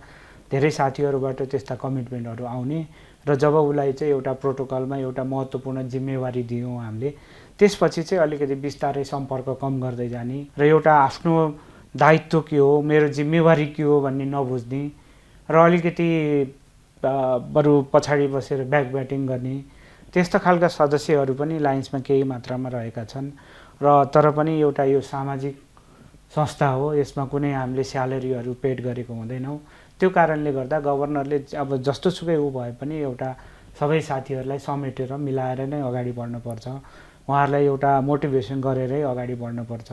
धेरै साथीहरूबाट त्यस्ता कमिटमेन्टहरू आउने र जब उसलाई चाहिँ एउटा प्रोटोकलमा एउटा महत्त्वपूर्ण जिम्मेवारी दियौँ हामीले, त्यसपछि चाहिँ अलिकति बिस्तारै सम्पर्क कम गर्दै जाने र एउटा आफ्नो दायित्व के हो, मेरो जिम्मेवारी के हो भन्ने नबुझ्ने र अलिकति बरु पछाडि बसेर ब्याक ब्याटिङ गर्ने त्यस्ता खालका सदस्यहरू पनि लायन्समा केही मात्रामा रहेका छन्। र तर पनि एउटा यो सामाजिक संस्था हो, यसमा कुनै हामीले स्यालेरीहरू पेड गरेको हुँदैनौँ। त्यो कारणले गर्दा गभर्नरले अब जस्तोसुकै ऊ भए पनि एउटा सबै साथीहरूलाई समेटेर मिलाएर नै अगाडि बढ्नुपर्छ, उहाँहरूलाई एउटा मोटिभेसन गरेरै अगाडि बढ्नुपर्छ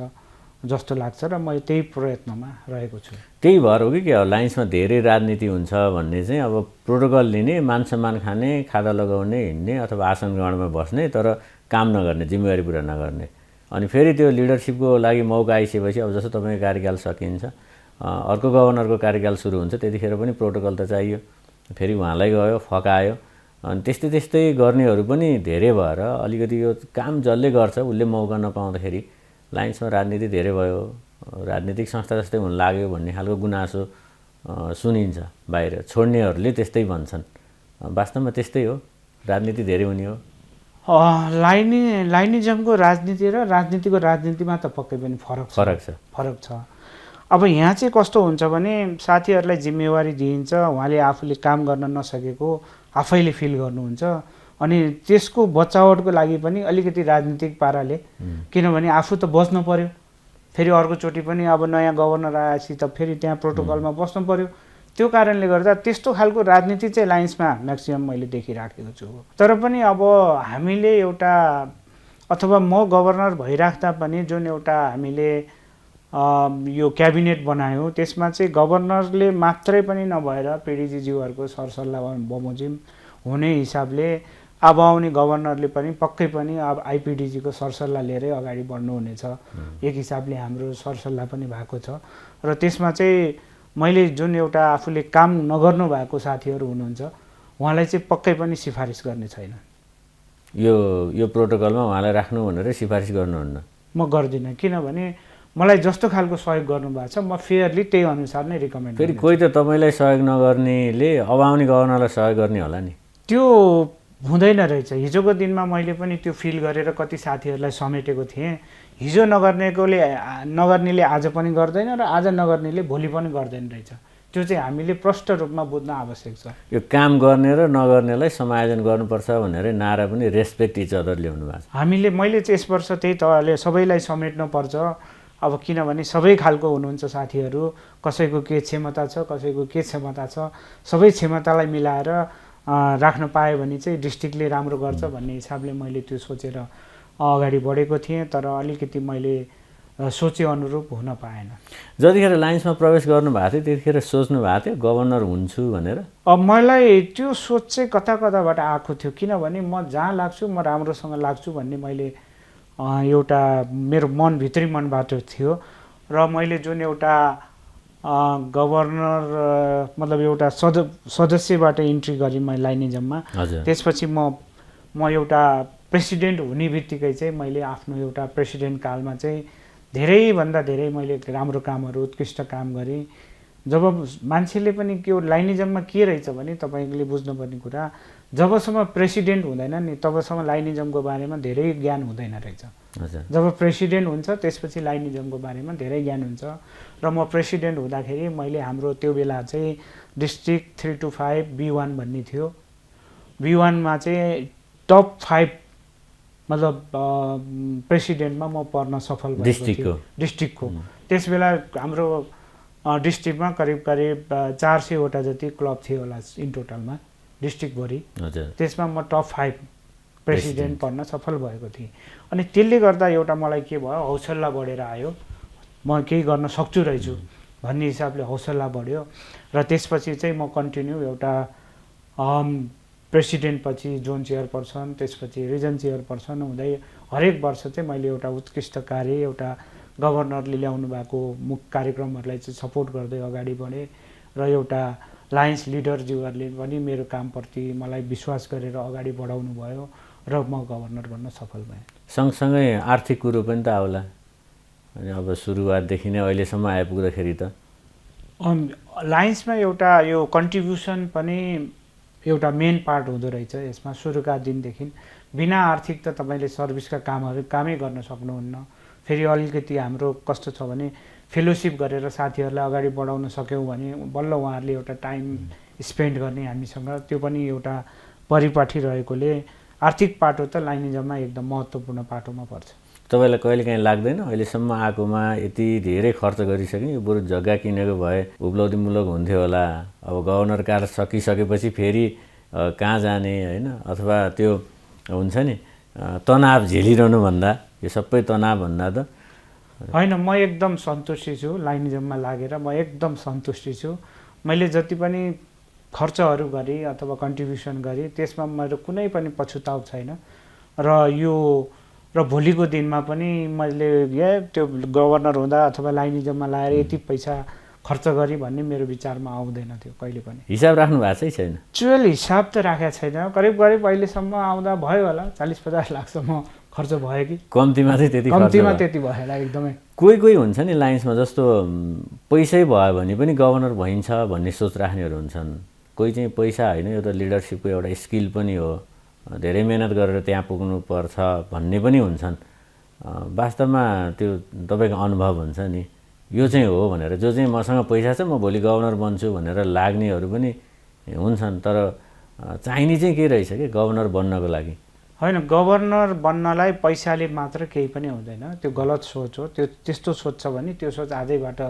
जस्तो लाग्छ र म त्यही प्रयत्नमा रहेको छु। त्यही भएर हो कि लायन्समा धेरै राजनीति हुन्छ भन्ने चाहिँ अब प्रोटोकल लिने, मान सम्मान खाने, खादा लगाउने, हिँड्ने अथवा आसन ग्रहणमा बस्ने तर काम नगर्ने, जिम्मेवारी पुरा नगर्ने, अनि फेरि त्यो लिडरसिपको लागि मौका आइसकेपछि अब जस्तो तपाईँको कार्यकाल सकिन्छ, अर्को गभर्नरको कार्यकाल सुरु हुन्छ, त्यतिखेर पनि प्रोटोकल त चाहियो, फेरि उहाँलाई गयो फकायो, अनि त्यस्तै गर्नेहरू पनि धेरै भएर अलिकति यो काम जसले गर्छ उसले मौका नपाउँदाखेरि लायन्समा राजनीति धेरै भयो, राजनीतिक संस्था जस्तै हुन लाग्यो भन्ने खालको गुनासो सुनिन्छ बाहिर, छोड्नेहरूले त्यस्तै भन्छन्। वास्तवमा त्यस्तै हो, राजनीति धेरै हुने हो। लाइनिजमको राजनीति र राजनीतिको राजनीतिमा त पक्कै पनि फरक छ। अब यहाँ चाहिँ कस्तो हुन्छ भने साथीहरूलाई जिम्मेवारी दिइन्छ, उहाँले आफूले काम गर्न नसकेको आफैले फिल गर्नुहुन्छ, अनि त्यसको बचावटको लागि पनि अलिकति राजनीतिक पाराले, किनभने आफू त बस्नु पर्यो, फेरि अर्कोचोटि पनि अब नयाँ गभर्नर आएपछि त फेरि त्यहाँ प्रोटोकलमा बस्नु पर्यो। त्यो कारणले गर्दा त्यस्तो खालको राजनीति चाहिँ लाइन्समा म्याक्सिमम मैले देखिराखेको छु। तर पनि अब हामीले एउटा, अथवा म गभर्नर भइराख्दा पनि जुन एउटा हामीले यो क्याबिनेट बनायौँ, त्यसमा चाहिँ गभर्नरले मात्रै पनि नभएर पिडिजीज्यूहरूको सरसल्लाह बमोजिम हुने हिसाबले अब आउने गभर्नरले पनि पक्कै पनि अब आइपिडिजीको सरसल्लाह लिएरै अगाडि बढ्नुहुनेछ। एक हिसाबले हाम्रो सरसल्लाह पनि भएको छ र त्यसमा चाहिँ मैले जुन एउटा आफूले काम नगर्नु भएको साथीहरू हुनुहुन्छ उहाँलाई चाहिँ पक्कै पनि सिफारिस गर्ने छैन। यो प्रोटोकलमा उहाँलाई राख्नु भनेर सिफारिस गर्नुहुन्न? म गर्दिनँ, किनभने मलाई जस्तो खालको सहयोग गर्नुभएको छ म फेयरली त्यही अनुसार नै रिकमेन्ड। फेरि कोही त तपाईँलाई सहयोग नगर्नेले अब आउने गभर्नरलाई सहयोग गर्ने होला नि? त्यो हुँदैन रहेछ। हिजोको दिनमा मैले पनि त्यो फिल गरेर कति साथीहरूलाई समेटेको थिएँ। हिजो नगर्नेले आज पनि गर्दैन र आज नगर्नेले भोलि पनि गर्दैन रहेछ। त्यो चाहिँ हामीले प्रष्ट रूपमा बुझ्न आवश्यक छ। यो काम गर्ने र नगर्नेलाई समायोजन गर्नुपर्छ भनेर नारा पनि रेस्पेक्ट इच अदर ल्याउनु भएको छ। मैले चाहिँ यस वर्ष त्यही तहले सबैलाई समेट्नुपर्छ। अब किनभने सबै खालको हुनुहुन्छ साथीहरू, कसैको के क्षमता छ, कसैको के क्षमता छ, सबै क्षमतालाई मिलाएर राख्न पायो भने चाहिँ डिस्ट्रिक्टले राम्रो गर्छ भन्ने हिसाबले मैले त्यो सोचेर अगाडि बढेको थिएँ। तर अलिकति मैले सोचे अनुरूप हुन पाएन। जतिखेर लाइन्समा प्रवेश गर्नुभएको थियो त्यतिखेर सोच्नु भएको थियो गभर्नर हुन्छु भनेर? अब मलाई त्यो सोच चाहिँ कता कताबाट आएको थियो, किनभने म जहाँ लाग्छु म राम्रोसँग लाग्छु भन्ने मैले एउटा मेरो भित्री मनबाट थियो। र मैले जुन एउटा गभर्नर मतलब एउटा सदस्यबाट इन्ट्री गरेँ मैले लाइनिजममा, त्यसपछि म एउटा प्रेसिडेन्ट हुने बित्तिकै चाहिँ मैले आफ्नो एउटा प्रेसिडेन्ट कालमा चाहिँ धेरैभन्दा धेरै मैले राम्रो कामहरू, उत्कृष्ट काम गरेँ। जब मान्छेले पनि के हो लाइनिजममा के रहेछ भने तपाईँले बुझ्नुपर्ने कुरा, जबसम्म प्रेसिडेन्ट हुँदैन नि तबसम्म लाइनिजमको बारेमा धेरै ज्ञान हुँदैन रहेछ। जब प्रेसिडेन्ट हुन्छ त्यसपछि लाइनिजमको बारेमा धेरै ज्ञान हुन्छ। र म प्रेसिडेन्ट हुँदाखेरि मैले हाम्रो त्यो बेला चाहिँ डिस्ट्रिक्ट 3 to 5 B1 भन्ने थियो। B1मा चाहिँ टप 5 मतलब प्रेसिडेन्टमा म पर्न सफल भएको थिएँ डिस्ट्रिक्टको। त्यस बेला हाम्रो डिस्ट्रिक्टमा करिब 400वटा जति क्लब थियो होला इन टोटलमा डिस्ट्रिक्टभरि। त्यसमा म टप 5 प्रेसिडेन्ट पर्न सफल भएको थिएँ। अनि त्यसले गर्दा एउटा मलाई के भयो, हौसला बढेर आयो, म केही गर्न सक्छु रहेछु भन्ने हिसाबले हौसला बढ्यो। र त्यसपछि चाहिँ म कन्टिन्यू एउटा प्रेसिडेन्टपछि जोन चेयरपर्सन, त्यसपछि रिजन चेयरपर्सन हुँदै हरेक वर्ष चाहिँ मैले एउटा उत्कृष्ट कार्य, एउटा गभर्नरले ल्याउनु भएको मुख्य कार्यक्रमहरूलाई चाहिँ सपोर्ट गर्दै अगाडि बढेँ। र एउटा लायन्स लिडरज्यूहरूले पनि मेरो कामप्रति मलाई विश्वास गरेर अगाडि बढाउनु भयो र म गभर्नर बन्न सफल भएँ। सँगसँगै आर्थिक कुरो पनि त आउला, अनि अब सुरुवातदेखि नै अहिलेसम्म आइपुग्दाखेरि त लायन्समा एउटा यो कन्ट्रिब्युसन पनि एउटा मेन पार्ट हुँदो रहेछ। यसमा सुरुका दिनदेखि बिना आर्थिक त तपाईँले सर्भिसका कामै गर्न सक्नुहुन्न। फेरि अलिकति हाम्रो कस्तो छ भने फेलोसिप गरेर साथीहरूलाई अगाडि बढाउन सक्यौँ भने बल्ल उहाँहरूले एउटा टाइम स्पेन्ड गर्ने हामीसँग, त्यो पनि एउटा परिपाटी रहेकोले आर्थिक पाटो त लाइनिजममा एकदम महत्त्वपूर्ण पाटोमा पर्छ। तपाईँलाई कहिले काहीँ लाग्दैन अहिलेसम्म आएकोमा यति धेरै खर्च गरिसक्यो, बरु जग्गा किनेको भए उपलब्धिमूलक हुन्थ्यो होला, अब गभर्नर काल सकिसकेपछि फेरि कहाँ जाने होइन, अथवा त्यो हुन्छ नि तनाव झेलिरहनु भन्दा यो सबै तनाव भन्दा त होइन, म एकदम सन्तुष्टि छु लाइनिजममा लागेर। म एकदम सन्तुष्टि छु। मैले जति पनि खर्चहरू गरेँ अथवा कन्ट्रिब्युसन गरेँ त्यसमा मेरो कुनै पनि पछुताव छैन। र भोलिको दिनमा पनि मैले त्यो गभर्नर हुँदा अथवा लाइनिजममा लाएर यति पैसा खर्च गरेँ भन्ने मेरो विचारमा आउँदैन थियो कहिले पनि। हिसाब राख्नु भएको छैन? एक्चुअल हिसाब त राखेको छैन। करिब अहिलेसम्म आउँदा भयो होला 40-50 लाखसम्म खर्च भयो कि कम्तीमा चाहिँ त्यति भयो होला एकदमै। कोही हुन्छ नि लाइन्समा जस्तो पैसै भयो भने पनि गभर्नर भइन्छ भन्ने सोच राख्नेहरू हुन्छन्। कोही चाहिँ पैसा होइन, यो त लिडरसिपको एउटा स्किल पनि हो धेरै मेहनत गरेर त्यहाँ पुग्नुपर्छ भन्ने पनि हुन्छन्। वास्तवमा त्यो तपाईँको अनुभव हुन्छ नि, यो चाहिँ हो भनेर, जो चाहिँ मसँग पैसा छ म भोलि गभर्नर बन्छु भनेर लाग्नेहरू पनि हुन्छन्, तर चाहिने चाहिँ के रहेछ कि गभर्नर बन्नको लागि? होइन, गभर्नर बन्नलाई पैसाले मात्र केही पनि हुँदैन, त्यो गलत सोच हो। त्यो त्यस्तो सोच छ भने त्यो सोच आजैबाट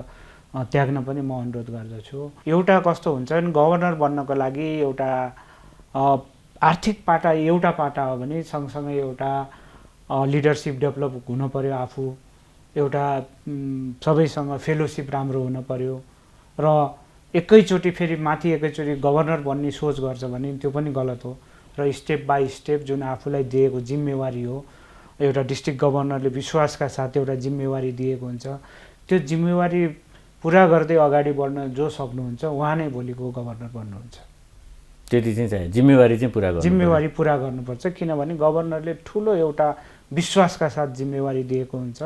त्याग्न पनि म अनुरोध गर्दछु। एउटा कस्तो हुन्छ भने गभर्नर बन्नको लागि एउटा आर्थिक पाटा एउटा पाटा हो भने सँगसँगै एउटा लिडरसिप डेभलप हुनु पर्यो, आफू एउटा सबैसँग फेलोसिप राम्रो हुनु पर्यो र एकैचोटि फेरि माथि एकैचोटि गभर्नर बन्ने सोच गर्छ भने त्यो पनि गलत हो। र स्टेप बाई स्टेप जुन आफूलाई दिएको जिम्मेवारी हो, एउटा डिस्ट्रिक्ट गभर्नरले विश्वासका साथ एउटा जिम्मेवारी दिएको हुन्छ, त्यो जिम्मेवारी पुरा गर्दै अगाडि बढ्न जो सक्नुहुन्छ उहाँ नै भोलिको गभर्नर बन्नुहुन्छ। त्यति चाहिँ चाहियो, जिम्मेवारी चाहिँ पुरा गर्नु, जिम्मेवारी पुरा गर्नुपर्छ। किनभने गभर्नरले ठुलो एउटा विश्वासका साथ जिम्मेवारी दिएको हुन्छ।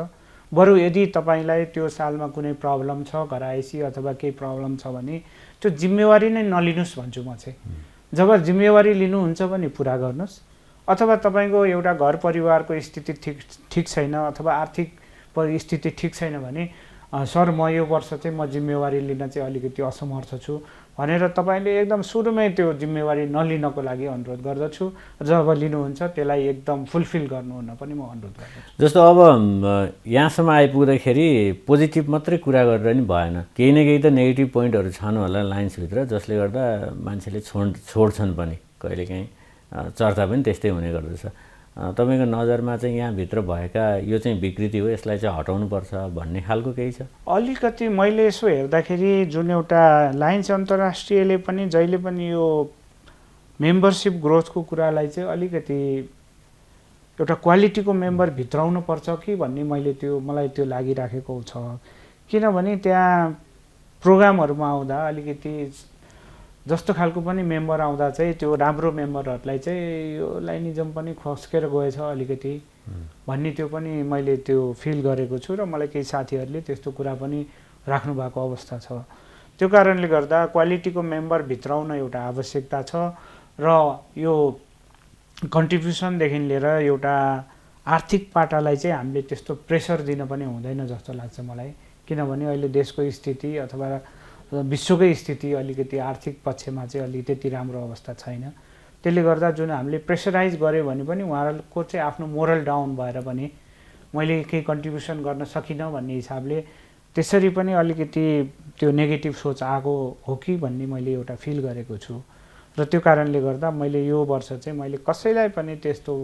बरु यदि तपाईँलाई त्यो सालमा कुनै प्रब्लम छ, घरायसी अथवा केही प्रब्लम छ भने त्यो जिम्मेवारी नै नलिनुहोस् भन्छु म चाहिँ। जब जिम्मेवारी लिनुहुन्छ भने पुरा गर्नुहोस्। अथवा तपाईँको एउटा घर परिवारको स्थिति ठिक छैन अथवा आर्थिक स्थिति ठिक छैन भने सर म यो वर्ष चाहिँ म जिम्मेवारी लिन चाहिँ अलिकति असमर्थ छु भनेर तपाईँले एकदम सुरुमै त्यो जिम्मेवारी नलिनको लागि अनुरोध गर्दछु। जब लिनुहुन्छ त्यसलाई एकदम फुलफिल गर्नुहुन पनि म अनुरोध गर्दछु। जस्तो अब यहाँसम्म आइपुग्दाखेरि पोजिटिभ मात्रै कुरा गरेर नि भएन, केही न केही त नेगेटिभ पोइन्टहरू छन् होला लाइन्सभित्र, जसले गर्दा मान्छेले छोड्छन् पनि, कहिलेकाहीँ चर्चा पनि त्यस्तै हुने गर्दछ। तपाईँको नजरमा चाहिँ यहाँभित्र भएका यो चाहिँ विकृति हो, यसलाई चाहिँ हटाउनुपर्छ भन्ने खालको केही छ? अलिकति मैले यसो हेर्दाखेरि जुन एउटा लाइन्स अन्तर्राष्ट्रियले पनि जहिले पनि यो मेम्बरसिप ग्रोथको कुरालाई चाहिँ अलिकति एउटा क्वालिटीको मेम्बर भित्राउनु पर्छ कि भन्ने मलाई त्यो लागिराखेको छ। किनभने त्यहाँ प्रोग्रामहरूमा आउँदा अलिकति जस्तो खालको पनि मेम्बर आउँदा चाहिँ त्यो राम्रो मेम्बरहरूलाई चाहिँ यो लाइनिजम पनि खस्केर गएछ अलिकति भन्ने त्यो पनि मैले त्यो फिल गरेको छु र मलाई केही साथीहरूले त्यस्तो कुरा पनि राख्नु भएको अवस्था छ। त्यो कारणले गर्दा क्वालिटीको मेम्बर भित्राउन एउटा आवश्यकता छ र यो कन्ट्रिब्युसनदेखि लिएर एउटा आर्थिक पाटालाई चाहिँ हामीले त्यस्तो प्रेसर दिन पनि हुँदैन जस्तो लाग्छ मलाई। किनभने अहिले देशको स्थिति अथवा विश्वकै स्थिति अलिकति आर्थिक पक्षमा चाहिँ अलि त्यति राम्रो अवस्था छैन। त्यसले गर्दा जुन हामीले प्रेसराइज गऱ्यो भने पनि उहाँहरूको चाहिँ आफ्नो मोरल डाउन भएर पनि मैले केही कन्ट्रिब्युसन गर्न सकिनँ भन्ने हिसाबले त्यसरी पनि अलिकति त्यो नेगेटिभ सोच आएको हो कि भन्ने मैले एउटा फिल गरेको छु। र त्यो कारणले गर्दा मैले यो वर्ष चाहिँ मैले कसैलाई पनि त्यस्तो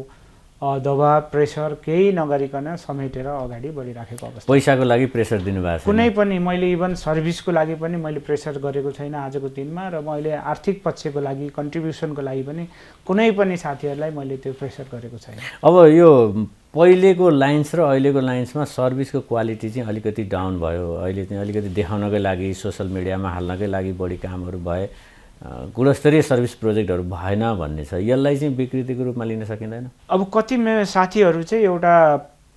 दबाब प्रेसर केही नगरिकन समेटेर अगाडि बढिराखेको अवस्था। पैसाको लागि प्रेसर दिनुभएको छैन? कुनै पनि मैले इभन सर्भिसको लागि पनि मैले प्रेसर गरेको छैन आजको दिनमा, र मैले आर्थिक पक्षको लागि कन्ट्रिब्युसनको लागि पनि कुनै पनि साथीहरूलाई मैले त्यो प्रेसर गरेको छैन। अब यो पहिलेको लाइन्स र अहिलेको लाइन्समा सर्भिसको क्वालिटी चाहिँ अलिकति डाउन भयो। अहिले चाहिँ अलिकति देखाउनकै लागि सोसल मिडियामा हाल्नकै लागि बढी कामहरू भए, गुणस्तरीय सर्भिस प्रोजेक्टहरू भएन भन्ने छ। यसलाई चाहिँ विकृतिको रूपमा लिन सकिँदैन? अब कति साथीहरू चाहिँ एउटा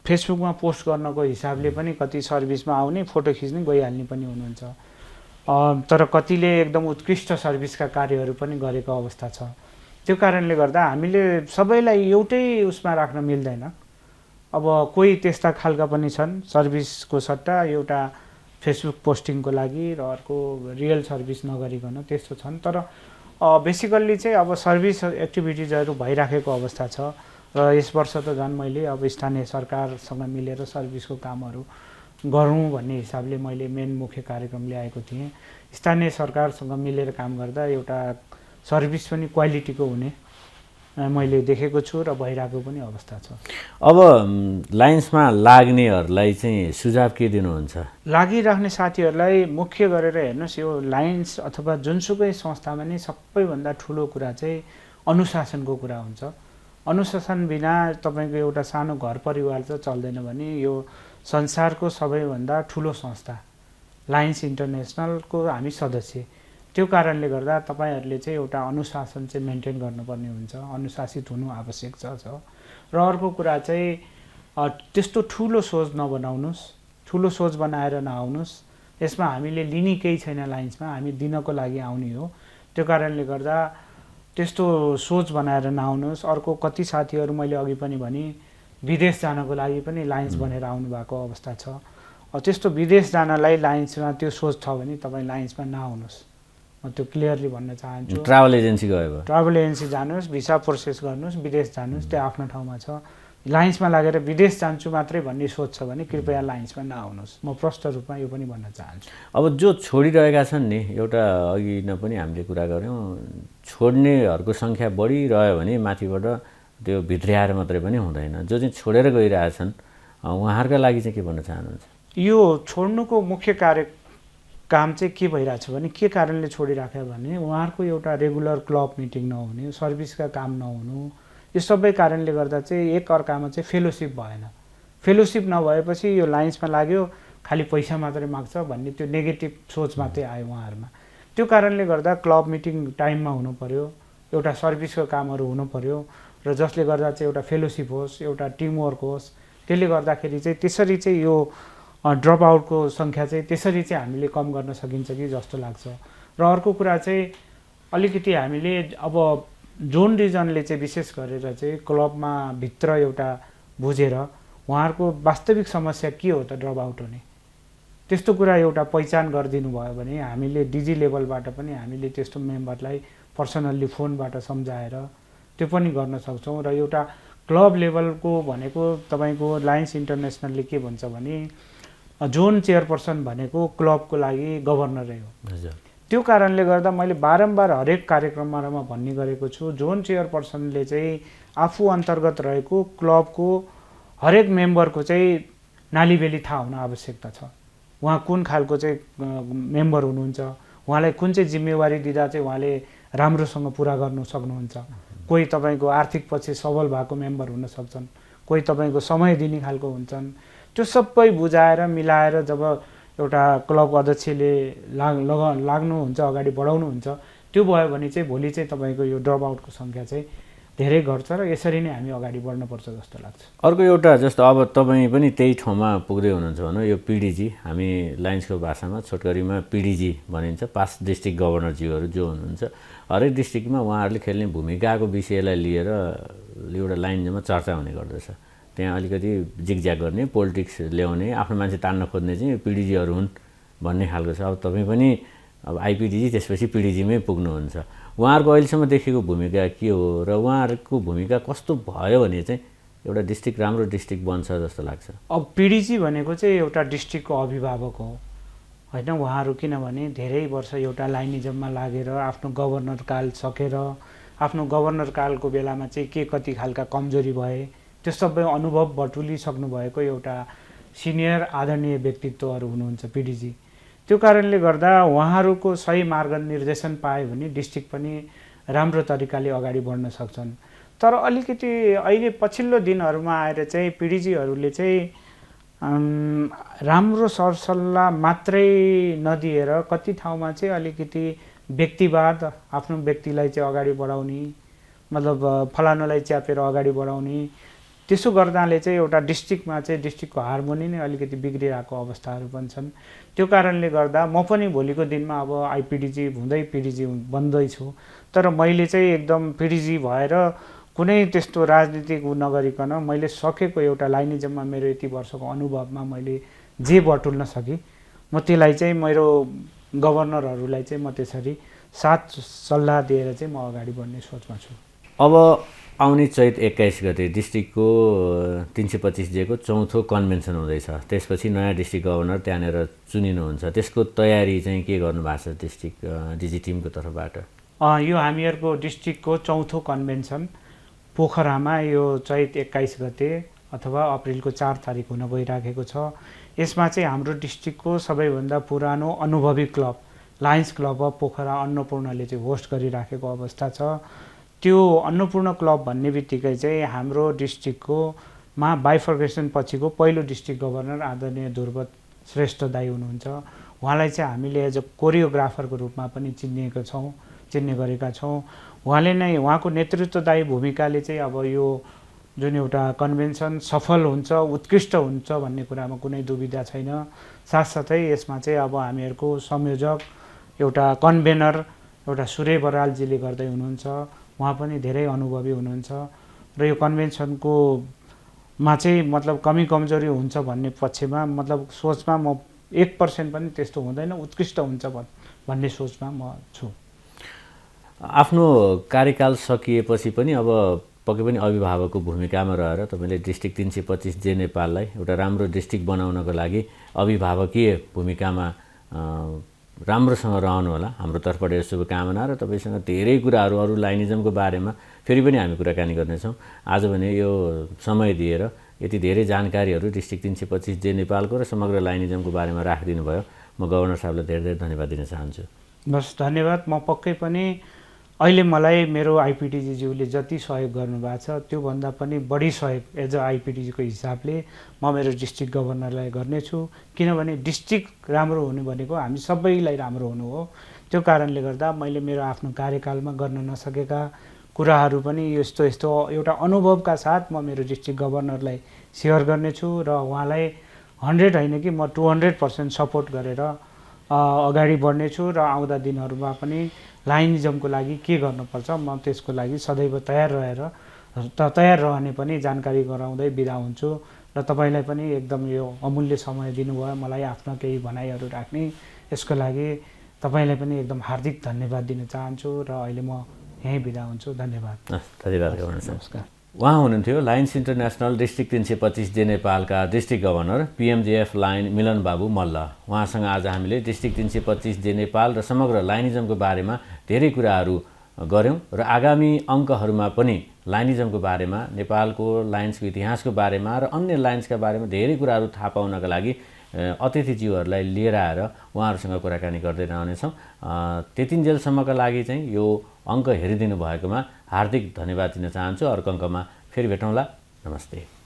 फेसबुकमा पोस्ट गर्नको हिसाबले पनि कति सर्भिसमा आउने फोटो खिच्ने गइहाल्ने पनि हुनुहुन्छ, तर कतिले एकदम उत्कृष्ट सर्भिसका कार्यहरू पनि गरेको अवस्था छ। त्यो कारणले गर्दा हामीले सबैलाई एउटै उसमा राख्न मिल्दैन। अब कोही त्यस्ता खालका पनि छन् सर्भिसको सट्टा एउटा फेसबुक पोस्टिङको लागि र अर्को रियल सर्भिस नगरिकन त्यस्तो छन्। तर बेसिकल्ली चाहिँ अब सर्भिस एक्टिभिटिजहरू भइराखेको अवस्था छ र यस वर्ष त झन् मैले अब स्थानीय सरकारसँग मिलेर सर्भिसको कामहरू गरौँ भन्ने हिसाबले मैले मेन मुख्य कार्यक्रम ल्याएको थिएँ। स्थानीय सरकारसँग मिलेर काम गर्दा एउटा सर्भिस पनि क्वालिटीको हुने मैले देखेको छु र भइरहेको पनि अवस्था छ। अब लाइन्समा लाग्नेहरूलाई चाहिँ सुझाव के दिनुहुन्छ? लागिराख्ने साथीहरूलाई मुख्य गरेर हेर्नुहोस्, यो लाइन्स अथवा जुनसुकै संस्थामा नै सबैभन्दा ठुलो कुरा चाहिँ अनुशासनको कुरा हुन्छ। अनुशासन बिना तपाईँको एउटा सानो घर परिवार त चल्दैन भने यो संसारको सबैभन्दा ठुलो संस्था लायन्स इन्टरनेसनलको हामी सदस्य। त्यो कारणले गर्दा तपाईहरूले चाहिँ एउटा अनुशासन चाहिँ मेन्टेन गर्नुपर्ने हुन्छ, अनुशासित हुनु आवश्यक छ। र अर्को कुरा चाहिँ त्यस्तो ठुलो सोच नबनाउनुहोस्, ठुलो सोच बनाएर नआउनुहोस्। यसमा हामीले लिने केही छैन, लाइन्समा हामी दिनको लागि आउने हो। त्यो कारणले गर्दा त्यस्तो सोच बनाएर नआउनुहोस्। अर्को कति साथीहरू मैले अघि पनि भने विदेश जानको लागि पनि लायन्स बनेर आउनु भएको अवस्था छ। त्यस्तो विदेश जानलाई लायन्समा त्यो सोच छ भने तपाईँ लायन्समा नआउनुहोस्, म त्यो क्लियरली भन्न चाहन्छु। ट्राभल एजेन्सी गयो भयो, ट्राभल एजेन्सी जानुहोस्, भिसा प्रोसेस गर्नुहोस्, विदेश जानुहोस्, त्यो आफ्नो ठाउँमा छ। लायन्समा लागेर विदेश जान्छु मात्रै भन्ने सोच छ भने कृपया लायन्समा नआउनुहोस्, म प्रष्ट रूपमा यो पनि भन्न चाहन्छु। अब जो छोडिरहेका छन् नि, एउटा अघि न पनि हामीले कुरा गऱ्यौँ, छोड्नेहरूको सङ्ख्या बढिरह्यो भने माथिबाट त्यो भित्र्याएर मात्रै पनि हुँदैन। जो चाहिँ छोडेर गइरहेछन् उहाँहरूका लागि चाहिँ के भन्न चाहनुहुन्छ? यो छोड्नुको मुख्य काम चाहिँ के भइरहेछ भने के कारणले छोडिराख्यो भने उहाँहरूको एउटा रेगुलर क्लब मिटिङ नहुने, सर्भिसका काम नहुनु, यो सबै कारणले गर्दा चाहिँ एक अर्कामा चाहिँ फेलोसिप भएन। फेलोसिप नभएपछि यो लायन्समा लाग्यो खालि पैसा मात्रै माग्छ भन्ने त्यो नेगेटिभ सोच मात्रै आयो उहाँहरूमा। त्यो कारणले गर्दा क्लब मिटिङ टाइममा हुनु पर्यो, एउटा सर्भिसको कामहरू हुनु पर्यो र जसले गर्दा चाहिँ एउटा फेलोसिप होस्, एउटा टिमवर्क होस्। त्यसले गर्दाखेरि चाहिँ त्यसरी चाहिँ यो ड्रप आउटको सङ्ख्या चाहिँ त्यसरी चाहिँ हामीले कम गर्न सकिन्छ कि जस्तो लाग्छ। र अर्को कुरा चाहिँ अलिकति हामीले अब जोन रिजनले चाहिँ विशेष गरेर चाहिँ क्लबमा भित्र एउटा बुझेर उहाँहरूको वास्तविक समस्या के हो त ड्रप आउट हुने, त्यस्तो कुरा एउटा पहिचान गरिदिनु भयो भने हामीले डिजी लेभलबाट पनि हामीले त्यस्तो मेम्बरलाई पर्सनल्ली फोनबाट सम्झाएर त्यो पनि गर्न सक्छौँ। र एउटा क्लब लेभलको भनेको तपाईँको लायन्स इन्टरनेसनलले के भन्छ भने जोन चेयरपर्सन भनेको क्लबको लागि गभर्नरै हो। त्यो कारणले गर्दा मैले बारम्बार हरेक कार्यक्रममा भन्ने गरेको छु, जोन चेयरपर्सनले चाहिँ आफू अन्तर्गत रहेको क्लबको हरेक मेम्बरको चाहिँ नालीबेली थाहा हुन आवश्यकता छ। उहाँ कुन खालको चाहिँ मेम्बर हुनुहुन्छ, उहाँलाई कुन चाहिँ जिम्मेवारी दिँदा चाहिँ उहाँले राम्रोसँग पुरा गर्नु सक्नुहुन्छ। कोही तपाईँको आर्थिक पछि सबल भएको मेम्बर हुन सक्छन्, कोही तपाईँको समय दिने खालको हुन्छन्। त्यो सबै बुझाएर मिलाएर जब एउटा क्लब अध्यक्षले लाग्नुहुन्छ, अगाडि बढाउनुहुन्छ, त्यो भयो भने चाहिँ भोलि चाहिँ तपाईँको यो ड्रप आउटको सङ्ख्या चाहिँ धेरै घट्छ र यसरी नै हामी अगाडि बढ्नुपर्छ जस्तो लाग्छ। अर्को एउटा जस्तो अब तपाईँ पनि त्यही ठाउँमा पुग्दै हुनुहुन्छ भनौँ, यो पिडिजी, हामी लायन्सको भाषामा छोटकरीमा पिडिजी भनिन्छ, पास्ट डिस्ट्रिक्ट गभर्नरज्यूहरू जो हुनुहुन्छ, हरेक डिस्ट्रिक्टमा उहाँहरूले खेल्ने भूमिकाको विषयलाई लिएर एउटा लाइनमा चर्चा हुने गर्दछ। त्यहाँ अलिकति जिगज्याग गर्ने, पोलिटिक्स ल्याउने, आफ्नो मान्छे तान्न खोज्ने चाहिँ पिडिजीहरू हुन् भन्ने खालको छ। अब तपाईँ पनि अब आइपिडिजी त्यसपछि पिडिजीमै पुग्नुहुन्छ। उहाँहरूको अहिलेसम्म देखेको भूमिका के हो र उहाँहरूको भूमिका कस्तो भयो भने चाहिँ एउटा डिस्ट्रिक्ट राम्रो डिस्ट्रिक्ट बन्छ जस्तो लाग्छ? अब पिडिजी भनेको चाहिँ एउटा डिस्ट्रिक्टको अभिभावक हो होइन। उहाँहरू किनभने धेरै वर्ष एउटा लाइनिजममा लागेर आफ्नो गभर्नर काल सकेर आफ्नो गभर्नर कालको बेलामा चाहिँ के कति खालका कमजोरी भए त्यो सबै अनुभव बटुलिसक्नु भएको एउटा सिनियर आदरणीय व्यक्तित्वहरू हुनुहुन्छ पिडिजी। त्यो कारणले गर्दा उहाँहरूको सही मार्गनिर्देशन पायो भने डिस्ट्रिक्ट पनि राम्रो तरिकाले अगाडि बढ्न सक्छन्। तर अलिकति अहिले पछिल्लो दिनहरूमा आएर चाहिँ पिडिजीहरूले चाहिँ राम्रो सरसल्लाह मात्रै नदिएर कति ठाउँमा चाहिँ अलिकति व्यक्तिवाद, आफ्नो व्यक्तिलाई चाहिँ अगाडि बढाउने, मतलब फलानुलाई च्यापेर अगाडि बढाउने, त्यसो गर्नाले चाहिँ एउटा डिस्ट्रिक्टमा चाहिँ डिस्ट्रिक्टको हार्मोनी नै अलिकति बिग्रिरहेको अवस्थाहरू पनि छन्। त्यो कारणले गर्दा म पनि भोलिको दिनमा अब आइपिडिजी हुँदै पिडिजी बन्दैछु, तर मैले चाहिँ एकदम पिडिजी भएर कुनै त्यस्तो राजनीतिक नगरिकन मैले सकेको एउटा लाइनिजममा मेरो यति वर्षको अनुभवमा मैले जे बटुल्न सकेँ म त्यसलाई चाहिँ मेरो गभर्नरहरूलाई चाहिँ म त्यसरी साथ सल्लाह दिएर चाहिँ म अगाडि बढ्ने सोचमा छु। अब आउने चैत 21 गते डिस्ट्रिक्टको 325 जेको चौथो कन्भेन्सन हुँदैछ। त्यसपछि नयाँ डिस्ट्रिक्ट गभर्नर त्यहाँनिर चुनिनुहुन्छ। त्यसको तयारी चाहिँ के गर्नुभएको छ डिस्ट्रिक्ट डिजी टिमको तर्फबाट? यो हामीहरूको डिस्ट्रिक्टको चौथो कन्भेन्सन पोखरामा यो चैत 21 गते अथवा अप्रिलको 4 तारिक हुन गइराखेको छ। यसमा चाहिँ हाम्रो डिस्ट्रिक्टको सबैभन्दा पुरानो अनुभवी club lions club of Pokhara अन्नपूर्णले चाहिँ होस्ट गरिराखेको अवस्था छ। त्यो अन्नपूर्ण क्लब भन्ने बित्तिकै चाहिँ हाम्रो डिस्ट्रिक्टको बाइफर्केसन पछिको पहिलो डिस्ट्रिक्ट गभर्नर आदरणीय ध्रुवत श्रेष्ठ दाई हुनुहुन्छ। उहाँलाई चाहिँ हामीले एज अ कोरियोग्राफरको रूपमा पनि चिन्ने गरेका छौँ। उहाँले नै उहाँको नेतृत्वदायी भूमिकाले चाहिँ अब यो जुन एउटा कन्भेन्सन सफल हुन्छ, उत्कृष्ट हुन्छ भन्ने कुरामा कुनै दुविधा छैन। साथसाथै यसमा चाहिँ अब हामीहरूको संयोजक एउटा कन्भेनर एउटा सूर्य बरालजीले गर्दै हुनुहुन्छ। उहाँ पनि धेरै अनुभवी हुनुहुन्छ र यो कन्भेन्सनको मा चाहिँ मतलब कमी कमजोरी हुन्छ भन्ने पक्षमा मतलब सोचमा म 1% पनि त्यस्तो हुँदैन, उत्कृष्ट हुन्छ भन्ने सोचमा म छु। आफ्नो कार्यकाल सकिएपछि पनि अब पक्कै पनि अभिभावकको भूमिकामा रहेर तपाईँले डिस्ट्रिक्ट 325 जे नेपाललाई एउटा राम्रो डिस्ट्रिक्ट बनाउनको लागि अभिभावकीय भूमिकामा राम्रोसँग रहनु होला। हाम्रो तर्फबाट यो शुभकामना र तपाईँसँग धेरै कुराहरू अरू लाइनिजमको बारेमा फेरि पनि हामी कुराकानी गर्नेछौँ। आज भने यो समय दिएर यति धेरै जानकारीहरू डिस्ट्रिक्ट 325 जे नेपालको र समग्र लाइनिजमको बारेमा राखिदिनु भयो। म गभर्नर साहबलाई धेरै धेरै धन्यवाद दिन चाहन्छु। बस धन्यवाद। म पक्कै पनि अहिले मलाई मेरो आइपिटिजीज्यूले जति सहयोग गर्नुभएको छ त्योभन्दा पनि बढी सहयोग एज अ आइपिटिजीको हिसाबले म मेरो डिस्ट्रिक्ट गभर्नरलाई गर्नेछु, किनभने डिस्ट्रिक्ट राम्रो हुनु भनेको हामी सबैलाई राम्रो हुनु हो। त्यो कारणले गर्दा मैले मेरो आफ्नो कार्यकालमा गर्न नसकेका कुराहरू पनि यस्तो यस्तो एउटा अनुभवका साथ म मेरो डिस्ट्रिक्ट गभर्नरलाई सेयर गर्नेछु र उहाँलाई 100 होइन कि म 200% सपोर्ट गरेर अगाडि बढ्नेछु र आउँदा दिनहरूमा पनि लाइनिजमको लागि के गर्नुपर्छ म त्यसको लागि सदैव तयार रहने पनि जानकारी गराउँदै बिदा हुन्छु र तपाईँलाई पनि एकदम यो अमूल्य समय दिनुभयो मलाई आफ्नो केही भनाइहरू राख्ने, यसको लागि तपाईँलाई पनि एकदम हार्दिक धन्यवाद दिन चाहन्छु र अहिले म यहीँ बिदा हुन्छु। धन्यवाद। धन्यवाद गभर्नर साहब। नमस्कार। उहाँ हुनुहुन्थ्यो लायन्स इन्टरनेसनल डिस्ट्रिक्ट 325 जे नेपालका डिस्ट्रिक्ट गभर्नर पिएमजिएफ लाइन मिलन बाबु मल्ल। उहाँसँग आज हामीले डिस्ट्रिक्ट 325 जे नेपाल र समग्र लाइनिजमको बारेमा धेरै कुराहरू गऱ्यौँ र आगामी अङ्कहरूमा पनि लाइनिजमको बारेमा, नेपालको लाइन्सको इतिहासको बारेमा र अन्य लाइन्सका बारेमा धेरै कुराहरू थाहा पाउनका लागि अतिथिज्यूहरूलाई लिएर आएर उहाँहरूसँग कुराकानी गर्दै रहनेछौँ। त्यतिन्जेलसम्मका लागि चाहिँ यो अङ्क हेरिदिनु भएकोमा हार्दिक धन्यवाद दिन चाहन्छु। अर्को अङ्कमा फेरि भेटौँला। नमस्ते।